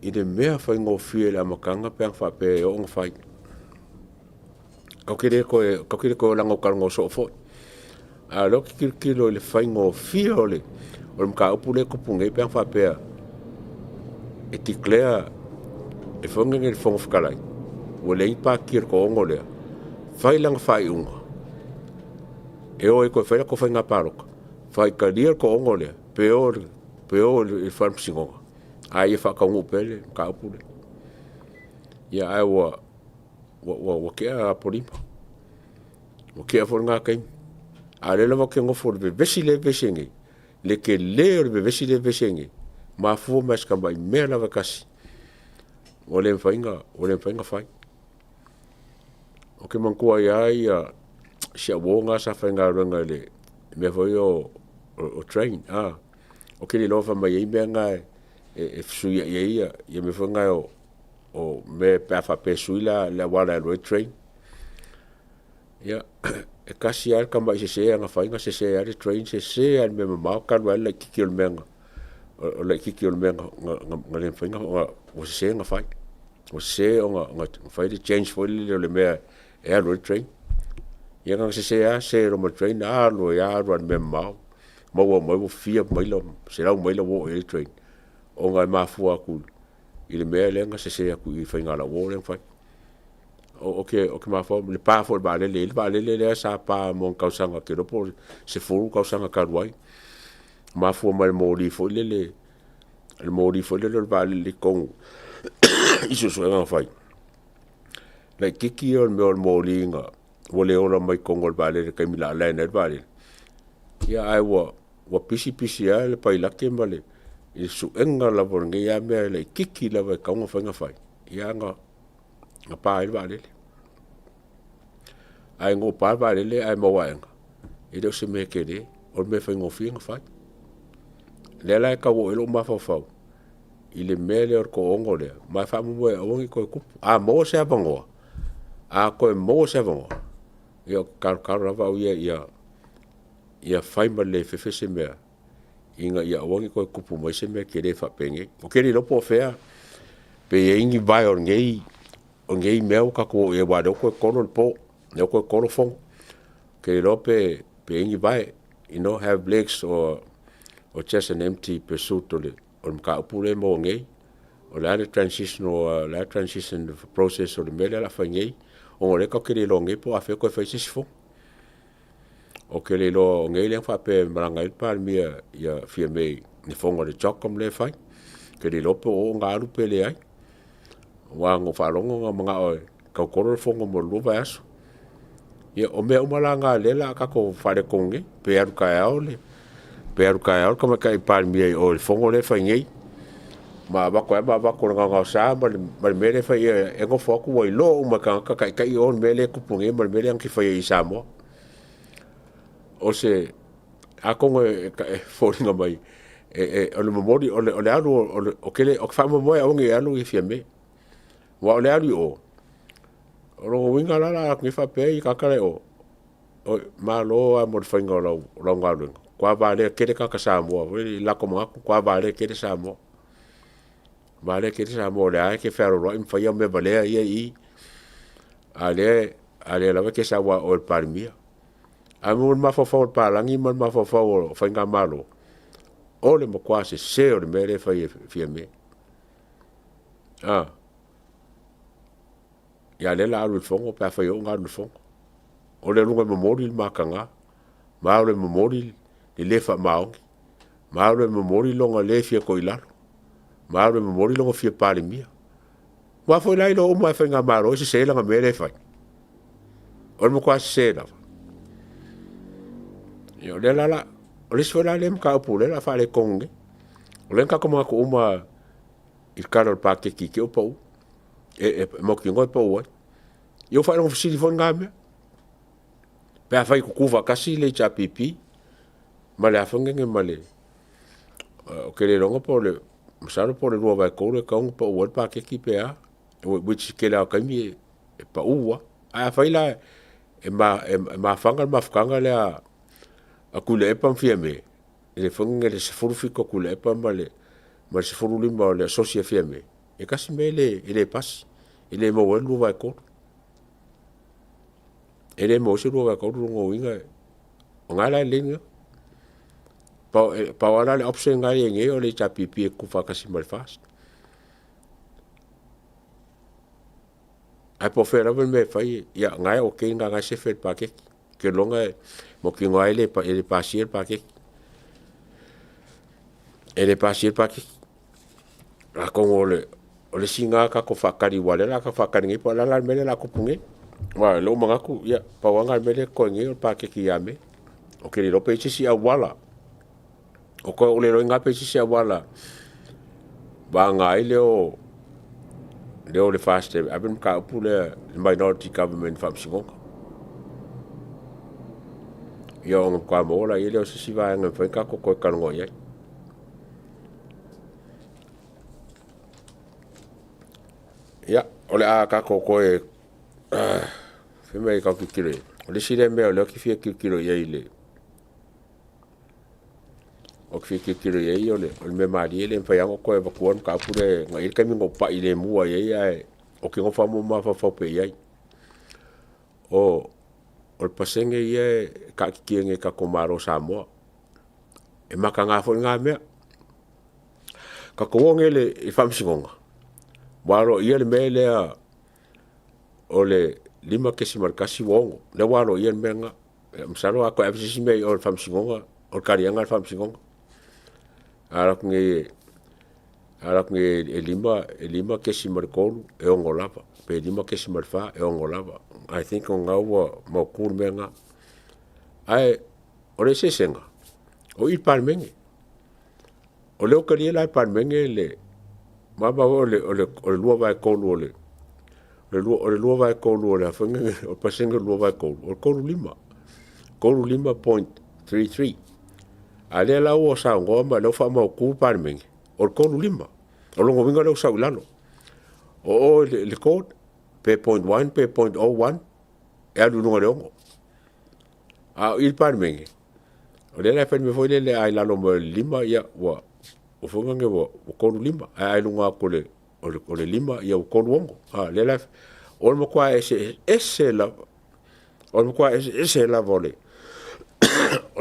i le mea faigofie i le amataga pe ana faapea e oo ona fai. Tatou te le toe laga talanoa soo foi, a o lea ou te tilotilo i le faigofie o le mataupu lea e tupu nei pe ana faapea e declare e fono le Fofoga Fetalai ua leai ni pati a le toaono lea, fai lana faaiuga e o ai e toe fai latou faiga palota, faitalia le toaono lea pe o i le faamasinoga, a ia faataunuu pea le mataupu lea. Ia ae ua tea Apolima, ua tea foi lena taimi, a o lea lava ou te nofo i le vevesi lea e vevesi ai nei, le tele o le vevesi lea e vevesi ai nei, mafua mai lava i si tamai mea lava e tasi ua le mafai ona fai. Ou te manatua ai lava si au uo lena sa faigaluega i le mea foi ia o train a. Ou te le iloa fai mai e i ai mea na e fesuiai ai ia mea foi na o mea pe a faapea e sui le auala e alu ai le train. Ia, e tasi lava le tamai sese na fai na sese ai le train, sese lava i le mea mamao talu ai le laitiiti o le mea o le laitiiti o le mea na le mafai ona ua sese ona fai. Ua sese ona fai le change foi lele o le mea e alu ai le train. Ia na ona sese lava sese loa ma le train alu ai lava alu lava i le mea mamao, maua mai ua fia maila, 100 maila ua oo i ai le train, ona e mafua atu i le mea lea na sese atu i le faiga lauo lea na fai. Ou te mafaufau i le pa foi o le vaalele, e i ai le vaalele lea sa pa mo ana tausaga ou te iloa po o le 10 tausaga talu ai, mafua mai i le moli foi lele, le moli foi lele o le vaalele i totonu i suesuega na fai, laitiiti ia o le mea o le moli ua le ola mai totonu o le vaalele i le taimi o le a land ai le vaalele, ae ua pisi pisi lava le pailate ma le i le suega lava o lenei lava mea laitiiti lava e tatau ona mafai ona fai, ae na pa ai le vaalele. Ae ina ua pa le vaalele ae maua aega, e le o se mea tele, o le mea faigofie ona fai. O lea la e tau oo i ai lou mafaufau i le mea lea o le toaono lea, ma e faamoemoe e aua ne i toe tupu. A maua se avanoa, a toe maua se avanoa, ia ou te talotalo lava au ia ia fai ma le le fefe se mea ina ia aua ne i toe tupu mai se mea tele faapenei. Ou te le iloa po o fea, pe i ai ni vae o lenei mea ua tatou oo i ai aua o lea ua toe 3 le po, o lea ua toe 3 fono. Ou te le iloa pe i ai ni vae, have legs or just an empty pursuit o le mataupu lea e maua nei. O le a le transition process o le mea lea o le a fai nei, ona o lea tatou te le iloa nei po o afea ona toe fai se isi fono. Ou te le iloa o nei lea na faapea e malaga ai le Palemia ia Fiame i le fono a le CHOGM lea e fai. Ou te le iloa po o oo ona alu pe leai. Aua na ou faalogo na manao e tau kolo le fono mo le 2 vaiaso. Ia, o mea uma la na o lea o le a tatou faaletonu nei, pe alu taeao le Tamaitai Palemia i o i le fono lea e fai nei, ma avatu ai lava ma avatu i le gaogaosa ma le mea lea e fai e nofo atu ua iloa uma e tagata taitai o le mea lea e tupu nei ma le mea lea na te faia i Samoa. O se, atonu e foliga mai o le momoli, o le alu, ou te faamoemoe e aua ne i alu Fiame. Aua o le alu i o, o lona uiga la o le a alu atu nei faapea tagata la e i o, oi malo lava mo le faiga o lau galuega, matua valea tele tagata Samoa foi lele i latou manatu, matua valea tele Samoa. Valea tele Samoa o lea lava e te fealoloai ma fai au mea valea ia e i i, a o lea lava e te sau lava o oe o le Palemia. Ae mo le mafaufau o le papalagi ma le mafaufau o faigamalo, o le matua sese o le mea lea e fai e Fiame. A o lea o le a alu i le fono pe afai e oo ina alu i le fono. O le aluga e momoli le mataga, ma alu e momoli le le faamaoni, ma alu e momoli lona le fia toilalo, ma alu e momoli lona fia Palemia. Aua foi la e iloa uma lava e faigamalo e sese lana mea lea e fai. O le matua sese lava. Ia o lea la o le isi foi la lea mataupu o lea o le a faaletonu nei. O lea na tatou manatu uma i le tala o le paketi i te i ua pau, e mautinoa e pau ai. Ia ua faalogo fesili foi lena mea. Pe afai e tutu faatasi le HRPP ma le a foi nei ma le ou te le iloa po o le masalo po o le 2/3 lea e tatau ona pau ai le paketi pe a, which tele lava o taimi e pau lava. Ae afai la e mafaga le mafutaga lea a Tuilaepa ma Fiame, le foi lele i le 17 o Tuilaepa ma le 15 o le asosi a Fiame, e tasi le mea e le pasi, e le maua ai le 2/3. E le maua ai se 2/3 o lona uiga o lena la e lelei lena. Pau lava la le option lena e i ai nei o le HRPP e tutu faatasi ma le FAST. Ae po o fea lava le mea e fai, ia o lena e okay lena e sefe le paketi. Ou te lagona e mautinoa lava e le pasia le paketi. E le pasia le paketi. Atonu o le isi lena tatou faatali aua o lea o le a tatou faatali nei po o le a la le mea lea o le a tupu nei. Aua o lou manatu, ia, pau lava lena o le mea lea e totoe nei o le paketi ia Me. Ou te le iloa pe i ai se isi auala, ou te le iloaina pe i ai se isi auala vagana ai le o le FAST e ave le mataupu lea i le minority government i le Faamasinoga. Ia ona matua maua laia lea o se isi vaega e mafai ona tatou toe talanoa i ai. Ia, o le a tatou toe fai mai tatou tilotilo i ai. O le isi lea mea o lea ou te fia tilotilo i ai ou te fia tilotilo i ai o le mea malie le mafai lava ona toe avatua le mataupu lea na i ai le taimi na ou pai lemu lava i ai ae ou te nofo lava ma mafaufau pea i ai. O le pasene ia e taatitia nei i le tatou Malo o Samoa. E mataga foi lena mea. Tatou o nei i le Faamasinoga, ua aloaia le mea lea o le 5.16, lea ua aloaia le mea lena. Masalo a toe ave se isi mea i o i le Faamasinoga, o le taliaga lena a le Faamasinoga. A alu atu nei e 5.3 e 6 lava, pe 5.4 e 6 lava. I think o lena ua mautu le mea lena. Ae o le eseesega, o i i le Palemene. O lea ua talia la e le Palemene le maumau e o le 2/3 o le 2/3 o le a foi nei, o le pasene o le 2/3, o le 35, 35.33. A o lea la ua saunoa ma o lea ua faamautu le Palemene, o le 35. O lona uiga o lea ua sau i lalo. O o i le court, pe .1 pe .01 e alu i luga o le 6. A o i i le Palemene, o lea la e fai le mea foi lele a i lalo mai o le 5, ia ua foi lea ua 35, ae a i luga atu o le 5 ua 36. O lea la, o le matua eseese lava, o le matua eseese lava o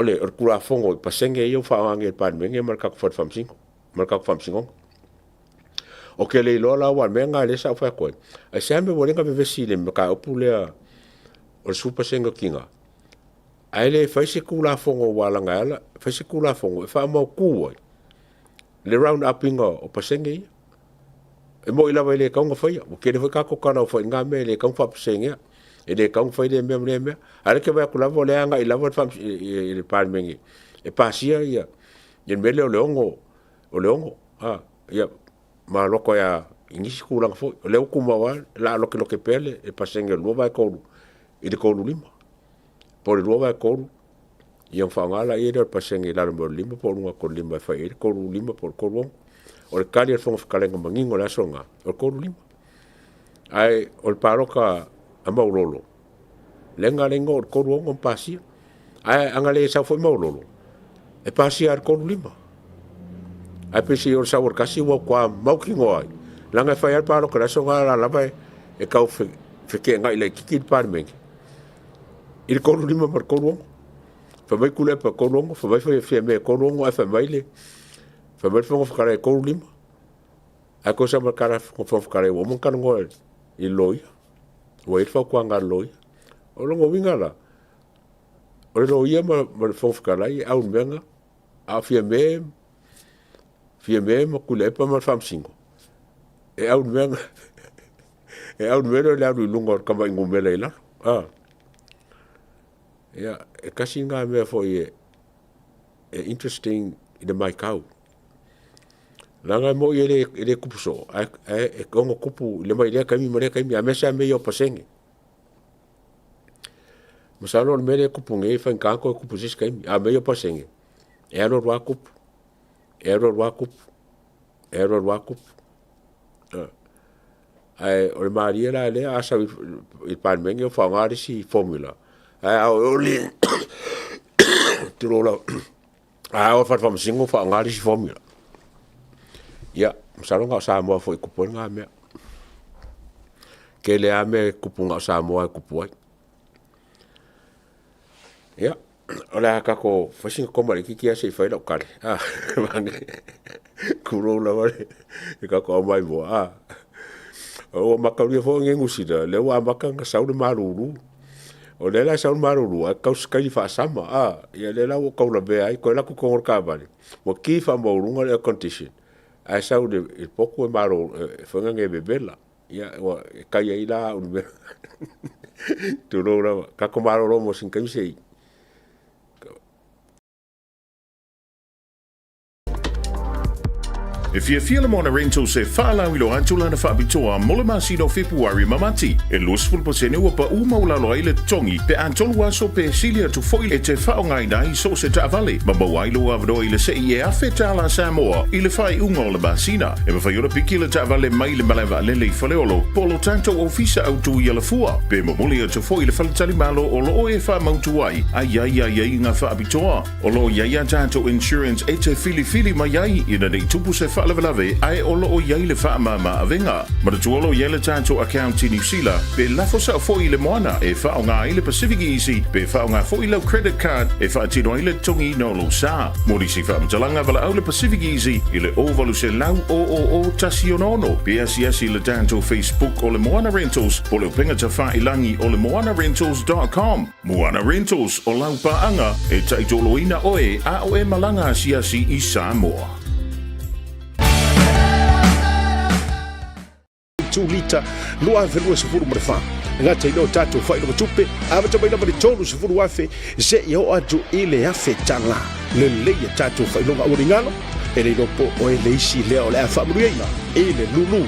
le Tulafono i pasene ia ua faaaoga nei e le Palemene ma le tatou Fale Faamasino, ma le tatou Faamasinoga. Ou te le iloa la aua o le mea lena lea sa ou fai atu ai, aisea le mea ua ala ai ona vevesi i le mataupu lea o le 10% o tina, ae le fai se Tulafono aua leaga e ala ona fai se Tulafono e faamautu ai le round up ina o pasene ia. E moni lava e le tatau ona faia, ua tele foi tatou tala ua fai i lena mea e le tatau ona faapaseneina, e le tatau ona fai lea mea ma lea mea, a o lea e te vaai atu lava o lea e agai lava le Palemene e pasia le mea lea o le 6, ia ma alu atu ai lava i nisi tulaga foi. O lea ua tumau lava, o le a lotelote pea le pasene o le 2/3 i le 35, po o le 2/3 ona faaaoga lea o le pasene i lalo mai o le 5 po o luga atu o le 5 e fai ai le 35 po o le 36. O le tali a le Fofoga Fetalai na manino i le aso lena, o le 35. Ae o le palota a Maulolo, lea na ala ai ona oo i le 36 ma pasia. Ae ana le sau foi Maulolo, e pasia lava i le 35. Ae peiseai o le sau o le tasi ua matua mautinoa ai, leaga e fai lava le palota i le aso lena o la e lava e tau feteenai laitiiti le Palemene i le 35 ma le 36. Fai mai Tuilaepa e 36, fai mai Fiame e 36, ae fai mai le Fofoga Fetalai e 35. Ae tusa ma le tala a le Fofoga Fetalai ua uma ona talanoa i le loia, ua i ai le fautuaga a le loia. O lona uiga la, o le loia ma le Fofoga Fetalai e au i le mea lena, a o Fiame, Fiame ma Tuilaepa ma le Faamasino, e au i le mea lena, e au i le mea lea o le alu i luga o le tamai numera i lalo. Ia, e tasi lena mea foi e interesting i le matau, leaga e moni e le tupu soo, ae ono tupu mai lea taimi ma lea taimi, aemaise lava mea ia o pasene. Masalo o le mea lea e tupu nei e faigata ona toe tupu i se isi taimi, a o mea ia o pasene, e alu alu lava tupu, e alu alu lava tupu, e alu alu lava tupu. Ae o le malie la lea a sau i le Palemene ua faaaoga le isi formula, ae a oo i le tulou lava, a o i le Fale Faamasino ua faaaoga le isi formula. Ia, masalo na o Samoa foi e tupu ai lena mea. Tele lava mea e tupu na o Samoa e tupu ai. Ia, o le a tatou fai sina koma laitiiti lava se i fai lau tali, tulou lava le tatou aumaimoa. Ua mataulia foi nei Niu Sila, lea ua amata ona sau le malulu. O lea la e sau le malulu ae tau sikaili faasama, ia lea la ua ou tau lavea ai, toe alu atu i totonu o le taavale, ua ki faamaualuga le air condition, ae sau i le potu e foi lea e vevela. Ia e kai ai la au i le mea tulou lava. Tatou malolo mo sina taimi se i E fiafia le Moana Rentals e faalauiloa atu lana faapitoa mo le masina o Fepuari ma Mati. E 20% ua paʻu maualalo ai le totogi pe a tolu aso pe sili atu foi e te faaaogaina ai so o se taavale ma maua ai lou avanoa i le sei e $1,000 Samoa i le faaiuga o le masina. E mafai ona piki le taavale mai le malae vaalele i Faleolo po o lo tatou ofisa autu i Alafua pe momoli atu foi i le faletalimalo o lo o e faamautu ai a i ai aiaiga faapitoa. O lo o i ai a tatou insurance e te filifili mai ai ina ne i tupu se faalavelave ae o lo o i ai le faamama avega. Manatua o lo o i ai le tatou account i Niu Sila pe lafo sao foi i le moana e faaaoga ai le Pacific Easy pe faaaoga foi lau credit card e faatino ai le totogiina o lou sa. Mo nisi faamatalaga valaau le Pacific Easy i le 0800 000 166 pe asiasi i le tatou Facebook o le Moana Rentals po o le upega tafailangi o le moanarentals.com. Moana Rentals, o lau paaga e taitoloina oe a o e malaga asiasi i Samoa. 2 lita 2024. E gata i lea o tatou faailoga tupe, amata mai lava le 30,000 seia oo atu i le $1,000. Lelei a tatou faailoga aualigalo, e le iloa po o e le isi lea o le a faamanuiaina i le lulu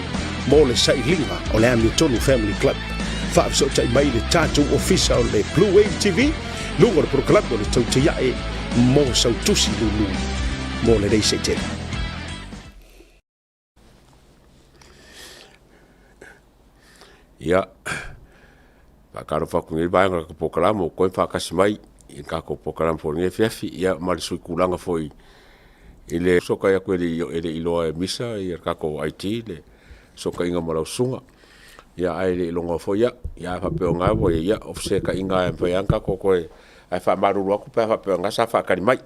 mo le sailiga o le Amiotonu Family Club. Faafesootai mai le tatou ofisa o le Blue Wave TV, luga o le polokalame o le Tautaiae mo sau tusi lulu mo lenei seitele. Ia, faatalofa atu i lenei vaega o le polokalame ua toe faatasi mai i le tatou polokalame foi i lenei afiafi, ia ma le sui tulaga foi i le fesootai atu e le i iloa e Misa le tatou IT le fesootaiga ma lau susuga. Ia ae le i logoina foi au, ia a faapea o lena ua i ai, ia o fesetaiga lava e mafai lava ona tatou toe… Ae faamalulu atu pe a faapea o lena sa faatali mai.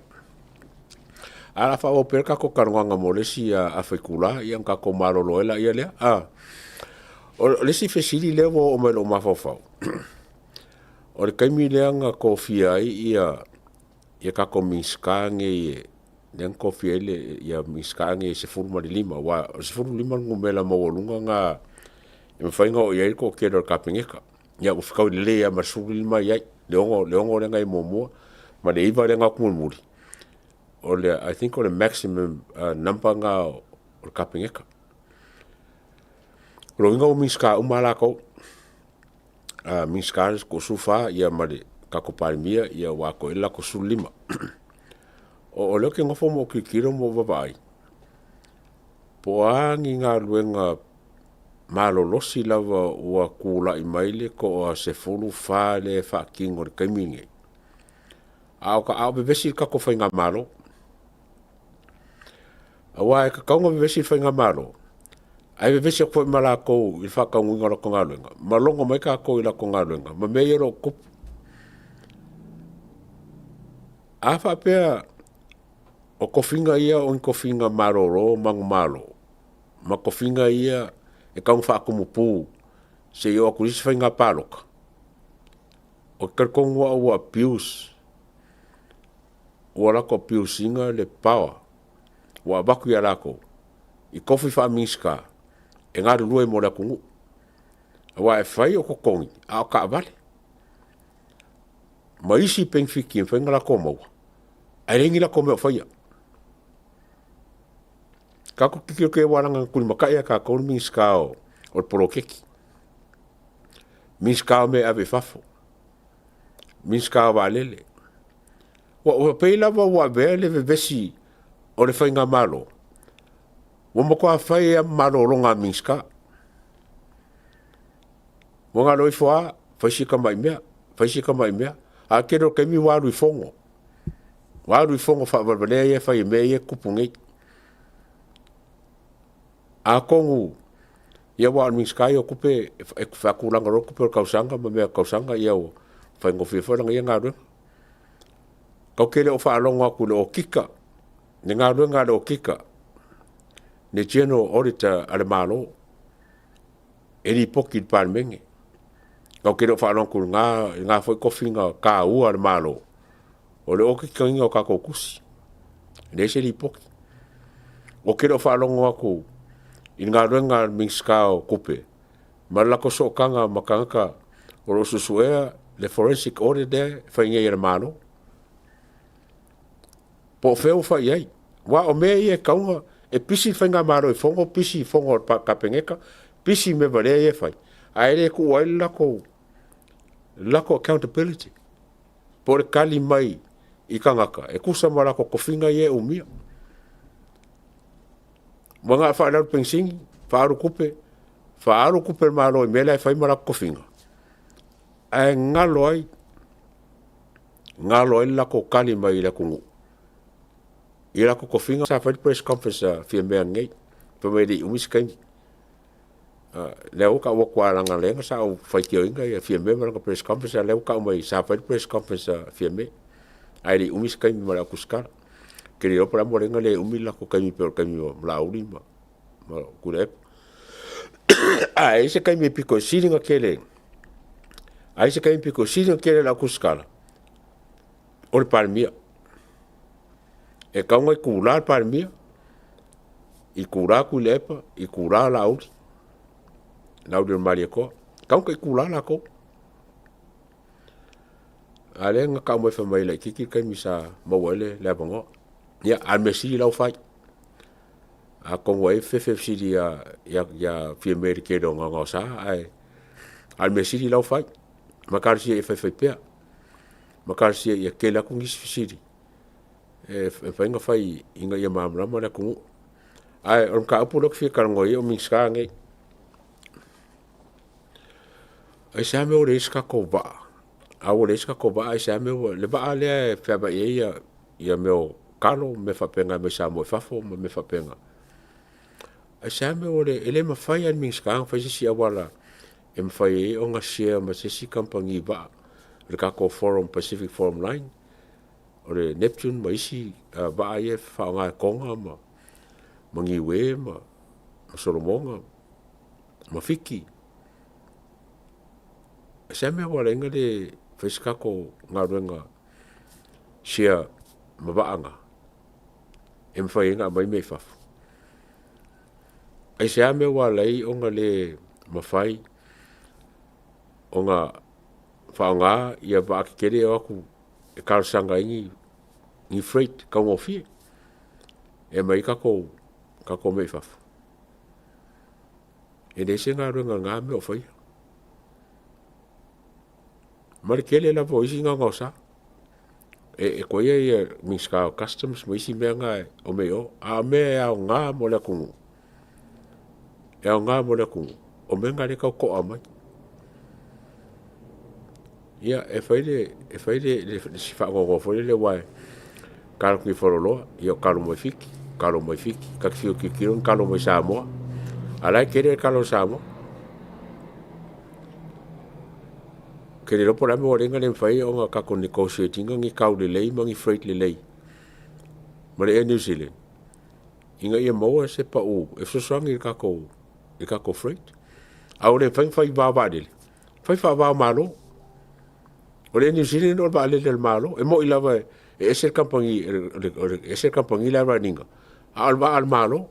Ae o le a faaauau pea le tatou talanoaga mo le isi afa itula ona tatou malolo ai laia lea. O le isi fesili lea ua oo mai i lou mafaufau, o le taimi lea na tofia ai tatou Minisita nei lea na tofia ai Minisita nei e 15, aua o le 15 le numera maualuga lena e mafai ona oo i ai le toatele o le Kapeneta. Ia ua fetaui lelei lava ma le 15 e i ai, le 6 lea na i ai muamua ma le 9 lea na o atu mulimuli, I think o le maximum number lena o le Kapeneta. O lona uiga ua Minisita uma lava latou, Minisita e toa-14 ia ma le tatou Palemia ua atoa i ai le latou 15. O lea ou te nofo ma ou tilotilo ma ou vaavaai, po o a ni galuega malolosi lava ua tulai mai le toa-14 lea e faatino i le taimi lenei, a o vevesi le tatou faigamalo. Aua e tatau ona vevesi le faigamalo, ae vevesi atu foi ma latou i le faataunuuina o latou galuega, ma logo mai tatou i latou galuega ma mea ia o lo o tutupu. A faapea o tofiga ia o ni tofiga malolo manumalo, ma tofiga ia e tatau ona faatumu seia oo atu i le isi faiga palota, ou te talitonu au ua abuse, ua latou abuse ina le power ua avatu ia latou i tofi faa-Minisita e galulue ai mo le atunuu. Aua e fai o totogi a o taavale ma isi penefiti e mafai ona latou maua, ae leai ni latou mea o faia. Tatou te tilotilo aua leaga na tulimatai e tatou le Minisita o le poloketi, Minisita o mea e ave i fafo, Minisita o vaalele. Ua pei lava ua avea le vevesi o le faigamalo ua matua fai lava ma malologa a Minisita. Ua na o le o ifo lava fai si tamai mea, fai si tamai mea, ae o le tele o taimi ua alu i fono, ua alu i fono faavalevalea ia e fai i mea ia e tutupu nei. Atonu, ia aua o le Minisita ia o Tupe e faatulaga loa tupe o le tausaga ma mea o le tausaga, ia ua faigofie foi lana ia galuega. Tatou te le o faalogo atu i le okika, le galuega a le okika, le General Auditor a le Malo, e lipoti i le Palemene. Tatou te le o faalogo atu i lena foi tofiga taua a le Malo, o le okika ina o tatou tusi, e leai se lipoti. Ou te le o faalogo atu i le galuega a le Minisita o Tupe ma le latou sootaga ma tagata o lo o suesuea le forensic audit lea e fai nei e le Malo. Po o fea ua fai i ai. Aua o mea ia e tatau ona E pisi le faigamalo i fono, pisi i fono a le Kapeneta, pisi i mea valea ia e fai, ae le tuua ai le latou accountability po o le tali mai i tagata e tusa ma latou tofiga ia e umia. Ua na o le faaalu o le penisini, faaalu tupe, faaalu tupe a le Malo i mea la e fai ma latou tofiga, ae galo ai, galo ai le latou tali mai i le atunuu i latou tofiga. Sa fai le press conference a Fiame ananei fai mai e le i umi se taimi. O lea ua tau atu aua leaga o lea sa ou faitioina Fiame ma lana press conference, a o lea ua tau mai sa fai le press conference a Fiame ae le i umi se taimi ma le au tusitala. Ou te le iloa po o le a le mea ua ala ai ona le umi le latou taimi pei o le taimi o Laauli ma Tuilaepa. Ae i ai se taimi e pito sili ona tele, ai se taimi pito sili ona tele i le au tusitala, o le Palemia. E tatau ona itula le Palemia, itula Tuilaepa, itula Laauli, Laaulialemalietoa, e tatau ona taitula latou. A o lea na tau mai fai mai e laitiiti le taimi sa maua ai le avanoa. Ia, a o le mea sili la ua fai. Atonu ai e fefe fesili ia Fiame i le tele o gaogaosa, ae o le mea sili la ua fai. Ma talosia ia faifaipea, ma talosia ia tele atu nisi fesili e mafai ona fai ina ia malamalama le atunuu. Ae o le mataupu lea ou te fia talanoa i ai o Minisita nei. Aisea mea ua leai ai se tatou vaa? A ua leai se tatou vaa aisea mea ua… Le vaa lea e feaveai ai mea o talo ma mea faapena e aumai Samoa i fafo ma mea faapena. Aisea mea ua leai ai? E le mafai lava e le Minisita ona fai se isi auala e mafai ai ona share ma se isi kamupani vaa le tatou Pacific Forum Line, o le Neptune ma isi vaa ia e faaaoga e Toga ma Niue ma Solomona ma Fiti. Aisea mea ua ala ai ona le fai se tatou galuega share ma vaa na e mafai ai ona aumai mea i fafo? Aisea mea ua ala ai ona le mafai ona faaaoga ia vaa tetele ia e o atu e talosaga ai ni freight taugofie e aumai ai tatou mea i fafo? E leai se galuega i na mea o faia. Ma le tele lava o isi gaogaosa. E koia le Minisita o Customs ma isi mea na e omai i o, a o mea e aoga mo le atunuu, e aoga mo le atunuu, o mea na o lea e tau to'a mai. Ia, e fai si faanoanoa foi lele aua e talo atu i Fagaloa, ia o talo mai Fiti, talo mai Fiti. Ta te fia tilotilo ni talo mai Samoa, a o la e tele talo a Samoa. Ou te le iloa po o le a le mea ua ala ai ona le mafai ona tatou negotiate ina ni tau lelei ma ni freight lelei ma le Air New Zealand ina ia maua se pau e fesoasoani i le tatou freight. A ua le mafai ona fai i va o vaalele, fai faava o Malo. O le Air New Zealand o le vaalele a le Malo. E moni lava e ese le kamupani, e ese le kamupani la e run ina, a o le vaa a le Malo.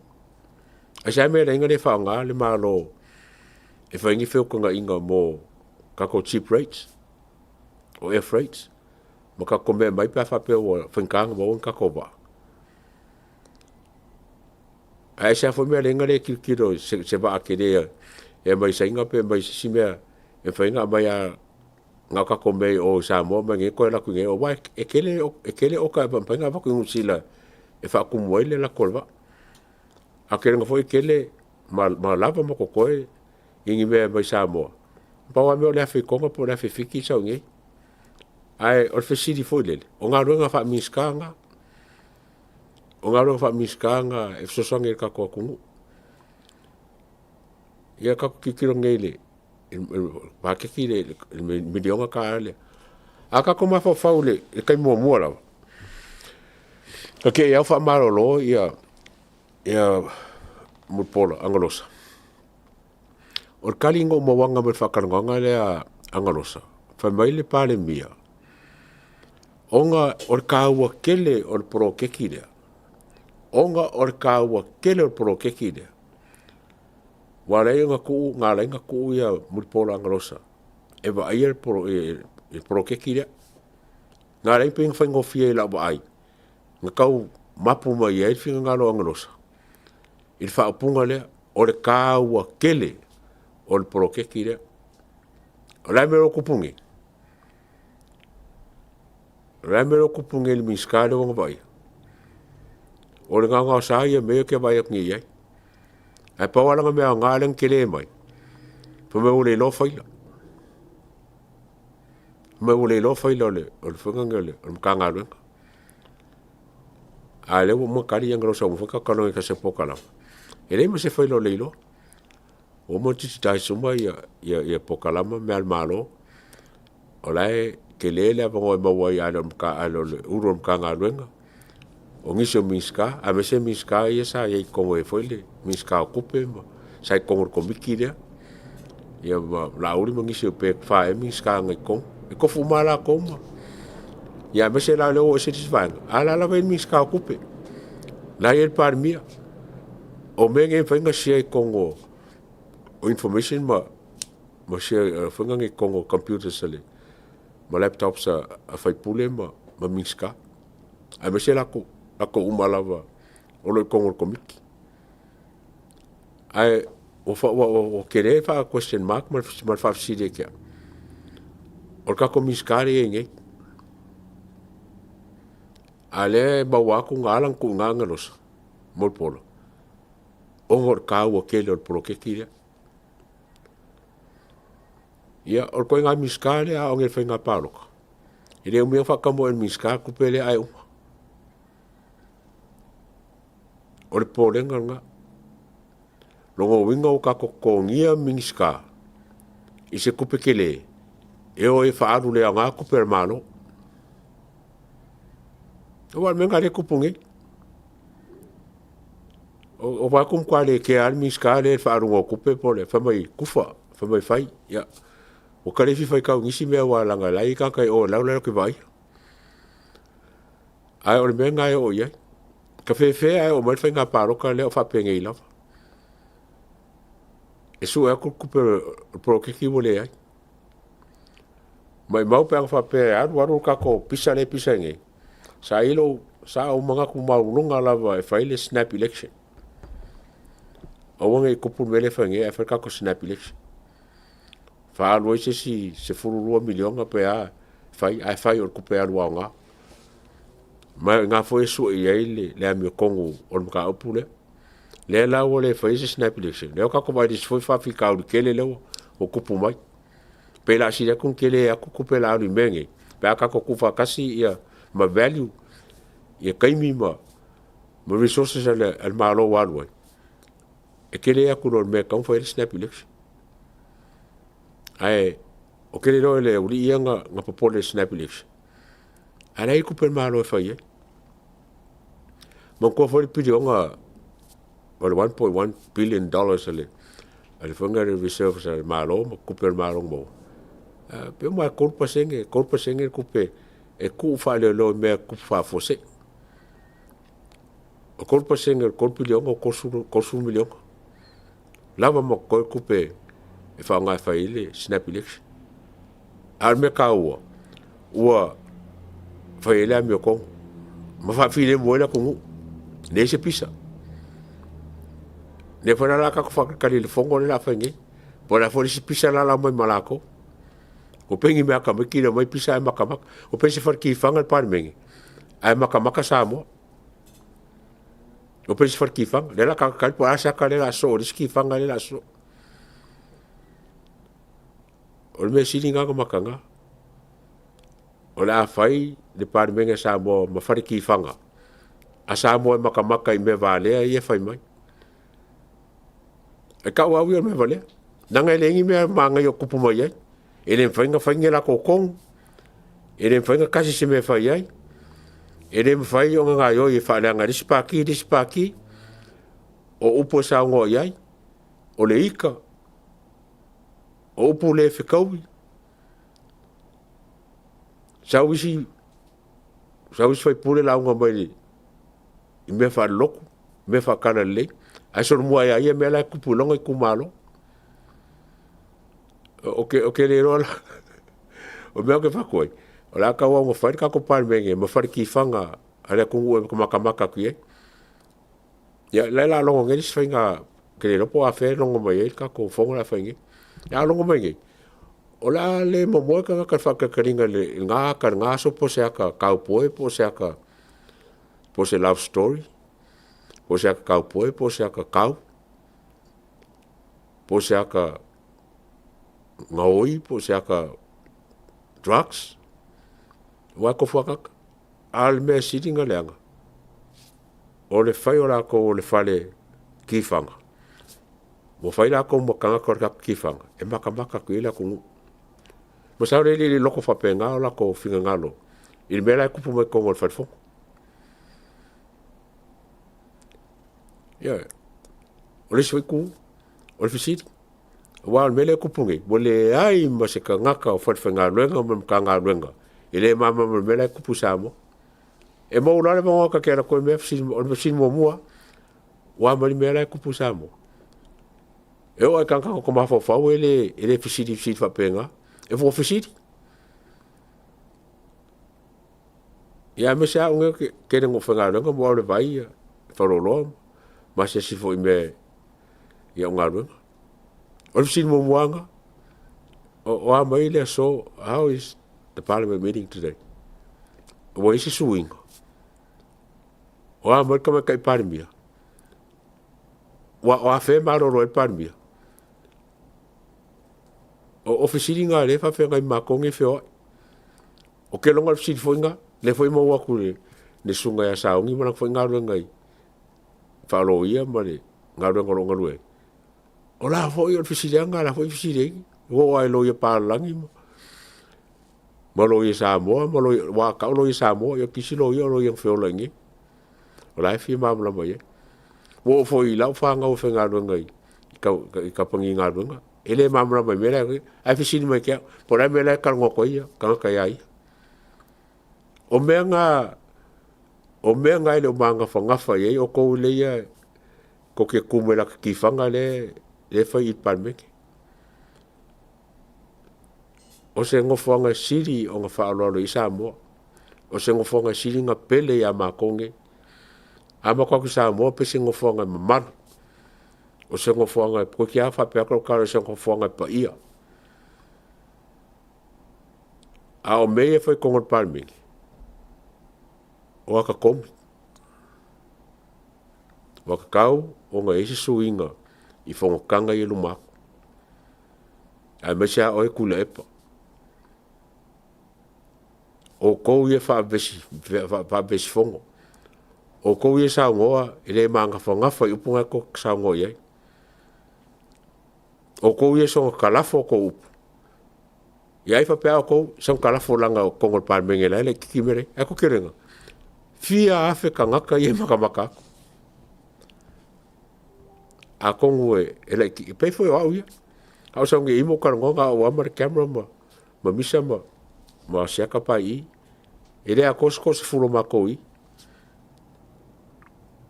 Aisea le mea e ala ai ona le faaaoga le Malo e fai ai ni feutagaiga mo tatou cheap rates o air freights ma tatou mea e aumai pe a faapea ua faigata ona maua ni tatou vaa? Ae aisea foi mea e ala ai ona le tilotilo i se vaa tele e aumai i Saina pe aumai i se isi mea e mafai ona aumai lava na o tatou mea i o i Samoa ma i inei toe alu atu i inei. Aua e tele oka e mafai ona avatu i Niu Sila e faatumu ai le lako a le vaa. Ae ou te iloaina foi e tele ma lava ma totoe i ni mea e aumai i Samoa. Pau lava le mea o le afe i Toga po o le afe i Fiti sau i inei. Ae o le fesili foi lele, o galuega faa-Minisita na. O galuega faa-Minisita na e fesoasoani ai i le tatou atunuu. Ia tatou tilotilo nei i le paketi lea i le $1 miliona lea. A tatou mafaufau i le taimi muamua lava, na te i lava ua faamalolo Mulipola Anarosa, o le tali na ou maua mai le faatalanoaga lea a Anarosa, fai mai le Palemia, ona o le taua tele o le poloketi lea, ona o le taua tele o le poloketi lea, ua ala ai ona tuu, na ala ai ona tuu Mulipola Anarosa e vaaia le poloketi lea. Na ala ai pei ona faigofie i lau vaai, na tau mapu mai ai le finagalo o Anarosa. I le faaupuga lea, o le taua tele o le poloketi lea. O le a le mea o lo o tupu nei? O le a le mea o lo o tupu nei i le Minisita lea ua ia vaaia? O le gaogaosa ia o mea ia ou te vaai atu nei i ai. Ae pau lava lana mea aoga lea na tele mai, fai mai ua le iloa faila. Fai mai ua le iloa faila o le faiga lenei o le Matagaluega. A o lea ua uma ona tali Agenoso ua uma foi ona tatou talanoa i se tasi o polokalame, e leai ma se faila o le iloa. Ua uma ona digitize uma polokalame ma mea a le Malo, o la e tele le avanoa e maua ai a le o le Ofisa Sili o Matagaluega, o nisi o Minisita, aemaise Minisita ia sa i ai i totonu e i ai foi le Minisita o Tupe sa i totonu o le Komiti lea, ia ma Laauli ma nisi pe 4 ea Minisita na i totonu. E tofu uma lava latou aemaise la o lea ua oo ese le isi vaega, a o la e lava e i ai le Minisita o Tupe, o la e i ai le Palemia. O mea nei e mafai ona share i totonu o information ma share foi nei i totonu o computers ma laptops a sui usufono ma Minisita, aemaise latou uma lava o lo o i totonu o le Komiti. Ae ua tele le faa-question mark ma le faafesili ia te au, o le tatou Minisita lea e i ai nei, a o lea e maua atu na ala ona tuuina Agelosa Mulipola, ona o le taua tele o le poloketi lea. Ia, o le ituaiga Minisita lea a oo nei i le faiga palota, e le umi ai ona faatamoe e le Minisita le tupe lea ae uma. O le popolega lena. O lona uiga ua tatou totogia Minisita i se tupe tele e o ai e faaalu le aoga tupe a le Malo. Aua o le mea lena o lea e tupu nei. Ua vaai atu ua matua le kea lava le Minisita lea i le faaaluga o tupe po o le… fai mai, tufa, fai mai fai. Ia, ua ta le fia faitau i nisi mea aua leaga o la e i ai tagata i o la e latou te vaaia. Ae o le mea lena e oo i ai. Tafefe lava e oo mai le faiga palota lea o faapenei lava. E sue atu le tupe o le poloketi ua leai. Maumau pe ana faapea e alu alu le tatou pisa lea e pisa ai nei, sa ou manatu maualuga lava e fai le snap election. Aua ne i tupu le mea lea e fai nei ae fai le tatou snap election. Faaalu ai se isi $12 miliona pe a fai, ae fai o le tupe alu aoga. Ma o i ina foi e sue i ai le amiotonu o le mataupu lea. Lea la ua le faia se snap election, lea ua tatou vaai i le isi foi faafitauli tele lea ua tupu mai. Pei o le a sili atu ona tele atu tupe o le a alu i mea nei, pe a tatou tuufaatasi ma value taimi ma resources a le Malo ua alu ai, e tele atu i lo le mea e tatau ona fai ai le snap election. Ae ou te le iloa i le aualii ia na popole i le snap election, a o la e i ai tupe a le Malo e fai ai. Manatua foi le piliona o le $1.1 billion a le foi lea reserves a le Malo ma tupe a le Malo na maua, pe uma lava i le 3%, 3% le tupe e tuu faaleoleo i mea e tutupu faafuasei. O le 3% o le $3 piliona o le $30 miliona. Lava ma totoe tupe e faaaoga e fai ai le snap election. A o le mea taua, ua fai ai le amiotonu ma faafilemu ai le atunuu, leai se pisa. O lea foi la o le a tatou faatalitali i le fono lea o le a fai nei, po o le a foi le isi pisa la o le a omai ma latou. Ua pei ni mea a tamaiti le omai pisa ae matamata. Ua pei se fale tifaga le Palemene ae matamata Samoa. Ua pei se fale tifaga. O lea o le a tatou talitali po o le a se ata lea o le a sosoo i le isi tifaga lea o le a sosoo. O le mea sili lena ona mataga, o le a fai le Palemene a Samoa ma fale tifaga a Samoa e matamata i mea valea ia e fai mai. E tau lava au ia o le mea valea, leaga e leai ni mea manaia o tupu mai ai. E le mafai ona fai ni latou tonu, e le mafai ona tasi se mea e fai ai, e le mafai ona gaoioi e faaleaga e le isi Pati le isi Pati. O upu e saunoa i ai, o le ita, o upu le fetaui. Sau isi sui usufono lauga mai i mea faalelotu, mea faale-talalelei, ae solomua ia ia mea la e tupu i lona itumalo. Ou te le iloa la, o le mea ou te fai atu ai, o le a tauau ina fai le tatou Palemene ma fale tifaga a le atunuu e matamata atu i ai. Ia, la e la logo nei le isi faiga, ke le iloa po o afea e logo mai ai le tatou fono le a fai nei. A logo mai nei, o le a le momoe tagata i le faatalataliga i lena ata i lena aso po o se ata cowboy po o se ata po o se love story, po o se ata cowboy po o se ata cow, po o se ata gaoi po o se ata drugs, aua e tofu lava tagata. A o le mea sili ona leaga, o le fai o latou o le fale tifaga, ua fai latou ma tagata o le tatou tifaga e matamata atu i ai le atunuu. Masalo e le i loto faapena o latou finagalo i le mea la e tupu mai totonu o le Fale Fono. Ioe. O le isi foi itu, o le fesili, aua o le mea lea e tupu nei, ua leai ma se tagata o falefaigaluega ma le Matagaluega e le malamalama i le mea la e tupu i Samoa. E maua loa lava le avanoa ta te alu atu ai fesili, o le fesili muamua lava, o a mai le mea la e tupu i Samoa? E oo lava i tagata toto mafaufau e le fesili i fesili faapena. E fua fesili. Ia aemaise lava au nei ou te tele ina ou faigaluega ma ou alu e vaai faleoloa ma asiasi foi i mea i au galuega. O le fesili muamua lava lena, o a mai le aso? How is the parliament meeting today? Ua i ai se suiga? O a mai le Tamaitai Palemia? Ua o afea e malolo ai le Palemia? O fesili na o lea e faafeagai ma matou nei e feoai. Ou te iloa o le fesili foi lena, lea foi e maua atu i le susuga ia Sauni ma lana foi galuega i faa-loia ma le galuega o lo o galue ai. O la foi o le fesili lava lena o la foi e fesili ai, ua oo lava i loia papalagi ma loia Samoa ma loia, aua a tau loia Samoa, ia o nisi loia o loia na feola i inei, o la e fia malamalama i ai. Ua oo foi i lau fanau e faigaluega i kamupani galuega, e le malamalama i mea la e ae fesili mai ia te au, po o le a le mea la e talanoa atu ai tagata ia ia. O mea na, o mea na e le o magafagafa i ai outou lea tou te tu mai i le ata tifaga lea e fai i le Palemene. O se nofoaga e sili ona faaaloalo i ai Samoa. O se nofoaga e sili ona pele ia matou nei. A matou o atu i Samoa pei se nofoaga e mamalu. O se nofoaga toeitiiti lava faapea atu lau tala o se nofoaga e paia. A o mea ia e fai i totonu o le Palemene, o ata komi. Ua tatau ona i ai se suiga i fonotaga ia i luma atu, aemaise lava oe Tuilaepa. O outou ia e faavevesi fono, o outou ia e saunoa e le magafagafa i upu na tou te saunoa i ai. O outou ia e soona talafo a outou upu, ia ai faapea lava outou, soona talafo leaga o totonu o le Palemene o la e laitiiti mea la e i ai. Ae tou te iloa e fia afe tagata ia e matamata atu. Atonu e laitiiti, e pei foi o au ia. A ou sau nei i i ma ou talanoa na o au lava ma le camera ma misa ma siaka pa i i. E le atoa se 30 o matou i i.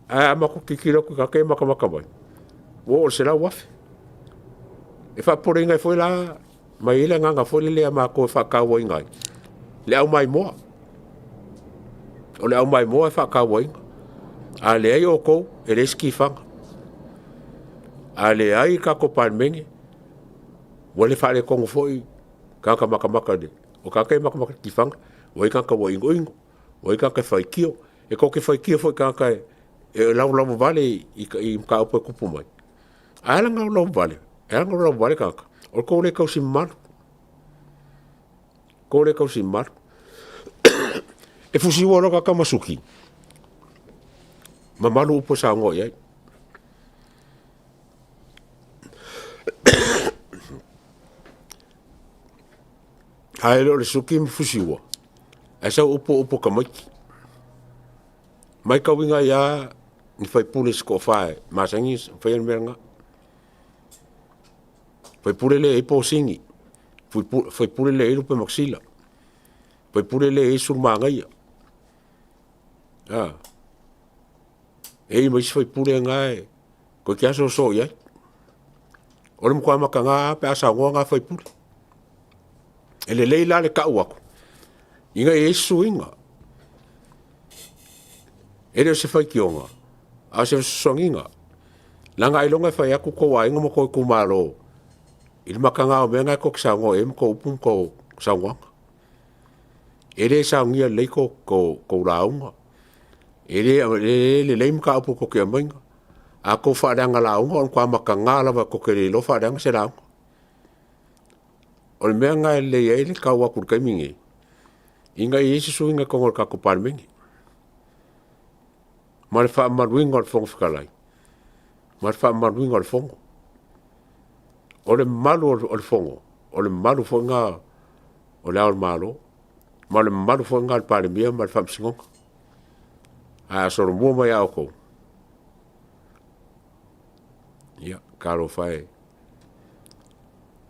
Ae a matou tilotilo atu i tagata ia e matamata mai, ua oo i le 100,000. E faapopoleina ai foi la ma i ai le agaga foi lele ia matou e faatauaina ai le aumaimoa. O le aumaimoa e faatauaina. A leai outou, e leai se tifaga. A leai le tatou Palemene, ua le faaletonu foi tagata matamata, o tagata ia e matamata i le tifaga, ua i ai tagata ua inoino, ua i ai tagata e faitio. E tou te faitio foi i tagata e laulauvavale i mataupu e tupu mai, ae ala ona laulauvavale? E ala ona laulauvavale tagata, o le tou le tausi mamalu, tou le tausi mamalu. E fusiua loa tagata ma suki, mamalu upu e saunoa i ai. Ae le o le suki ma fusiua, ae sau upu o upu a tamaiti. Matauina ai lava ni faipule se toafa e masani ona faia le mea lena. Faipule lea e i ai posini, faipule lea e i ai lupematasila, faipule lea e i ai Sulamanaia. A, e i ai ma isi faipule na e toeitiiti lava soso i ai. O le matua mataga lava pe a saunoa na faipule. E lelei la le tau atu ina ia i ai se suiga. E le o se faitioga. A o se fesoasoaniga, leaga ailoga e fai atu tou aiga ma tou itumalo i le mataga o mea na e tou te saunoa i ai ma tou upu ma tou saunoaga. E le saunia lelei tou lauga, e le lelei mataupu tou te aumaia. A outou faaleaga lauga, o le matua mataga lava tou te le iloa faaleaga se lauga. O le mea lena e lelei ai le tau atu i le taimi lenei, ina ia i ai se suiga i totonu o le tatou Palemene, ma le faamamaluina o le Fofoga Fetalai ma le faamamaluina o le Fono. O le mamalu o le Fono, o le mamalu foi lena o Le Ao o le Malo, ma o le mamalu foi lena o le Palemia ma le Faamasinoga. Ae a solomua mai ia outou, ia talofa e,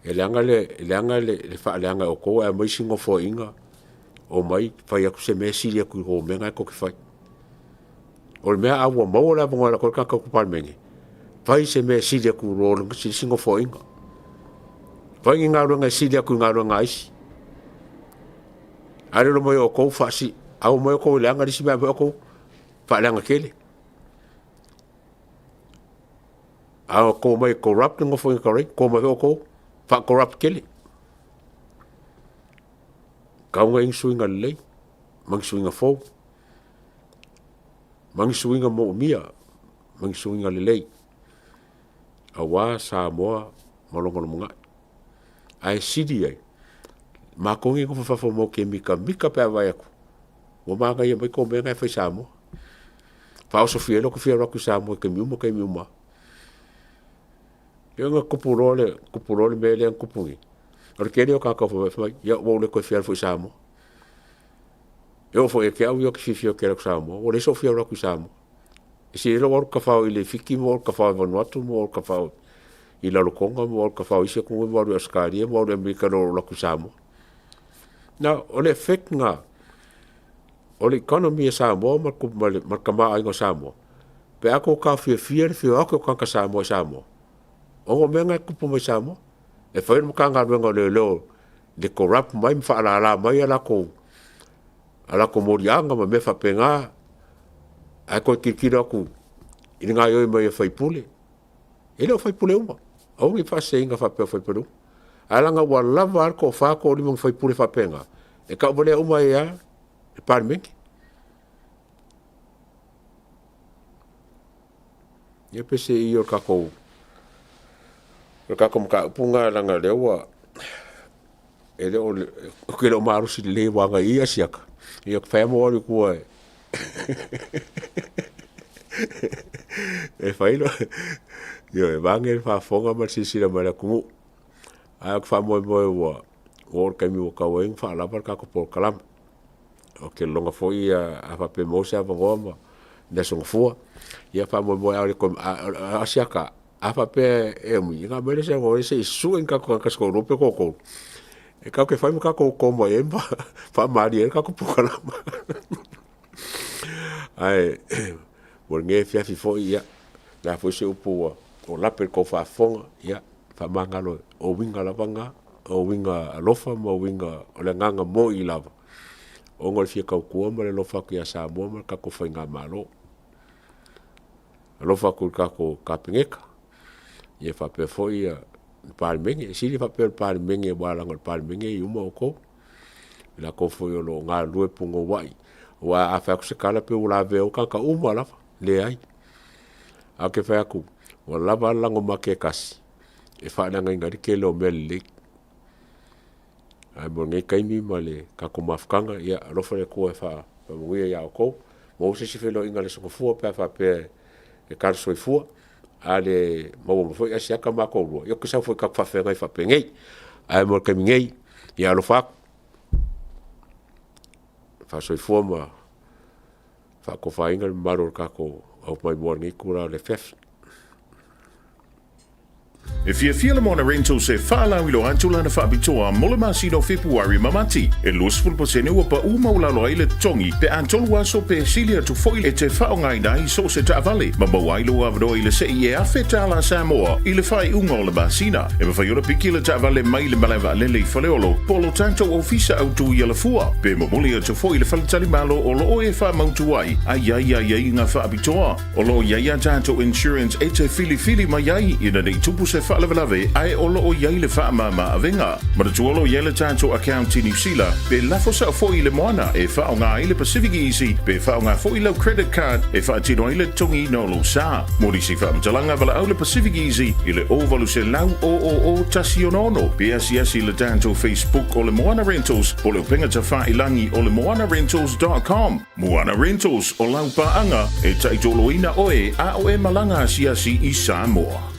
e leaga le faaleaga e outou ae aumai isi nofoaiga omai fai atu se mea sili atu i lo mea na tou te fai. O le mea a ua maua le avanoa e alu atu ai le tagata i totonu o le Palemene, fai se mea e sili atu i lo le isi nofoaiga. Fai ni galuega e sili atu i galuega a isi. Ae le o le omai o outou a omai outou e leaga le isi mea, ae omai outou faaleaga tele. A outou omai e corrupt le nofoaiga talu ai, ua omai foi outou faa-corrupt tele. Tataua ona i ai ni suiga lelei ma ni suiga fou, ma ni suiga moomia ma ni suiga lelei aua Samoa ma lona lumanai. Ae sili ai matou nei e nofo i fafo matou te mitamita pe a vaai atu ua manaia mai tou mea na e fai i Samoa. E faaosofia ai lota fia alu atu i Samoa i taimi uma taimi uma lava. Ia ona tupu loa le mea lea na tupu nei, o le tele ia o tagata fai mai, ia ua ou le toe fia alu foi i Samoa. E oo foi ia te au ia, ou te fiafia ou te alu atu i Samoa, ua leai sou fia alu atu i Samoa. E sili ai lou alu tafao i Fiti ma ou alu tafao i Vanuatu ma ou alu tafao i Rarotoga ma ou alu tafao i isi atunuu ma ou alu i Ausetalia ma ou alu i Amerika nai lo lou alu atu i Samoa. O le effect lena o le economy a Samoa ma le tamaoaiga o Samoa pe a outou taofiofia le feoai o tagata Samoa i Samoa, ona o mea na e tutupu mai Samoa. E fai o le Matagaluega o Leoleo i le corrupt mai ma faalala mai a latou moliaga ma mea faapena, ae toe tilotilo atu i le gaoioi mai o sui usufono. E le o sui usufono uma, aua ne i faaseseina faapea o sui usufono uma, ae leaga ua lava a le toafa, toalima o sui usufono faapena e tauvalea uma ai lava le Palemene. Ia peiseai o le tatou mataupu lena leaga o lea ua, ou te le o malosi lelei aua na i i Asiata, ia ou te fai lava ma ou alu i tua e fai lou… Ioe, vaeane le faafofoga ma le silasila mai a le atunuu. Ae ou te faamoemoe ua oo i le taimi ua tatau ai ona faalava le tatou polokalame. Ou te lagona foi a faapea e maua se avanoa i le aso Gafua, ia faamoemoe o Asiata, a faapea e umi, ona aumai lea o se avanoa se i sue ni tatou tagata se toalua pe toatolu e tatou te fai ma tatou toto mai ai ma faamalie ai le tatou polokalame. Ae mo lenei afiafi foi, ia, o le a foi se upu ua lape i le tou faafofoga, ia faamagalo, o uiga lava na, o uiga alofa ma uiga o le agaga moni lava ona o le fia tautua ma le alofa atu ia Samoa ma le tatou faigamalo. Alofa atu i le tatou Kapeneta, ia faapea foi le Palemene. E sili ona faapea o le Palemene aua leaga o le Palemene e i uma outou, i latou foi o lo o galulue punouai, aua a fai atu se tala pei ua lavea uma tagata uma lava. Leai. Ae ou te fai atu, ua lava a le lagomate e tasi e faaleagaina ai le tele o mea lelei. Ae mo lenei taimi ma le tatou mafutaga, ia alofa le Atua e faamanuia ia outou, maua se isi feiloaiga i le Aso Gafua pe a faapea e tala soifua. A le maua mai foi Asiata ma matou lua, ia ou te sau foi tatou te faafeagai faapenei. Ae mo le taimi nei, ia alofa atu, faa-soifua ma faatofaina le mamalu o le tatou au maimoa i lenei itula o le afiafi. E fiafia le Moana Rentals e faalauiloa atu lana faapitoa mo le masina o Fepuari ma Mati. E 20% ua paʻu maualalo ai le totogi pe a 3 aso pe sili atu foi e te faaaogaina ai so o se taavale ma maua ai lou avanoa i le sei e $1,000 Samoa i le faaiuga o le masina. E mafai ona piki le taavale mai le malae vaalele i Faleolo po o lo tatou ofisa autu i Alafua pe momoli atu foi i le faletalimalo o lo o e faamautu ai a i ai aiaiga faapitoa. O lo o i ai a tatou insurance e te filifili mai ai ina ne i tupu se faalavelave ae o lo o i ai le faamama avega. Manatua o lo o i ai le tatou account i Niu Sila pe lafo sao foi i le moana e faaaoga ai le Pacific Easy pe faaaoga foi lau credit card e faatino ai le totogiina o lou sa. Mo nisi faamatalaga valaau le Pacific Easy i le 0800 000 166 pe asiasi i le tatou Facebook o le Moana Rentals po o le upega tafailagi o le moanarentals.com. Moana Rentals, o lau paaga e taitoloina oe a o e malaga asiasi i Samoa.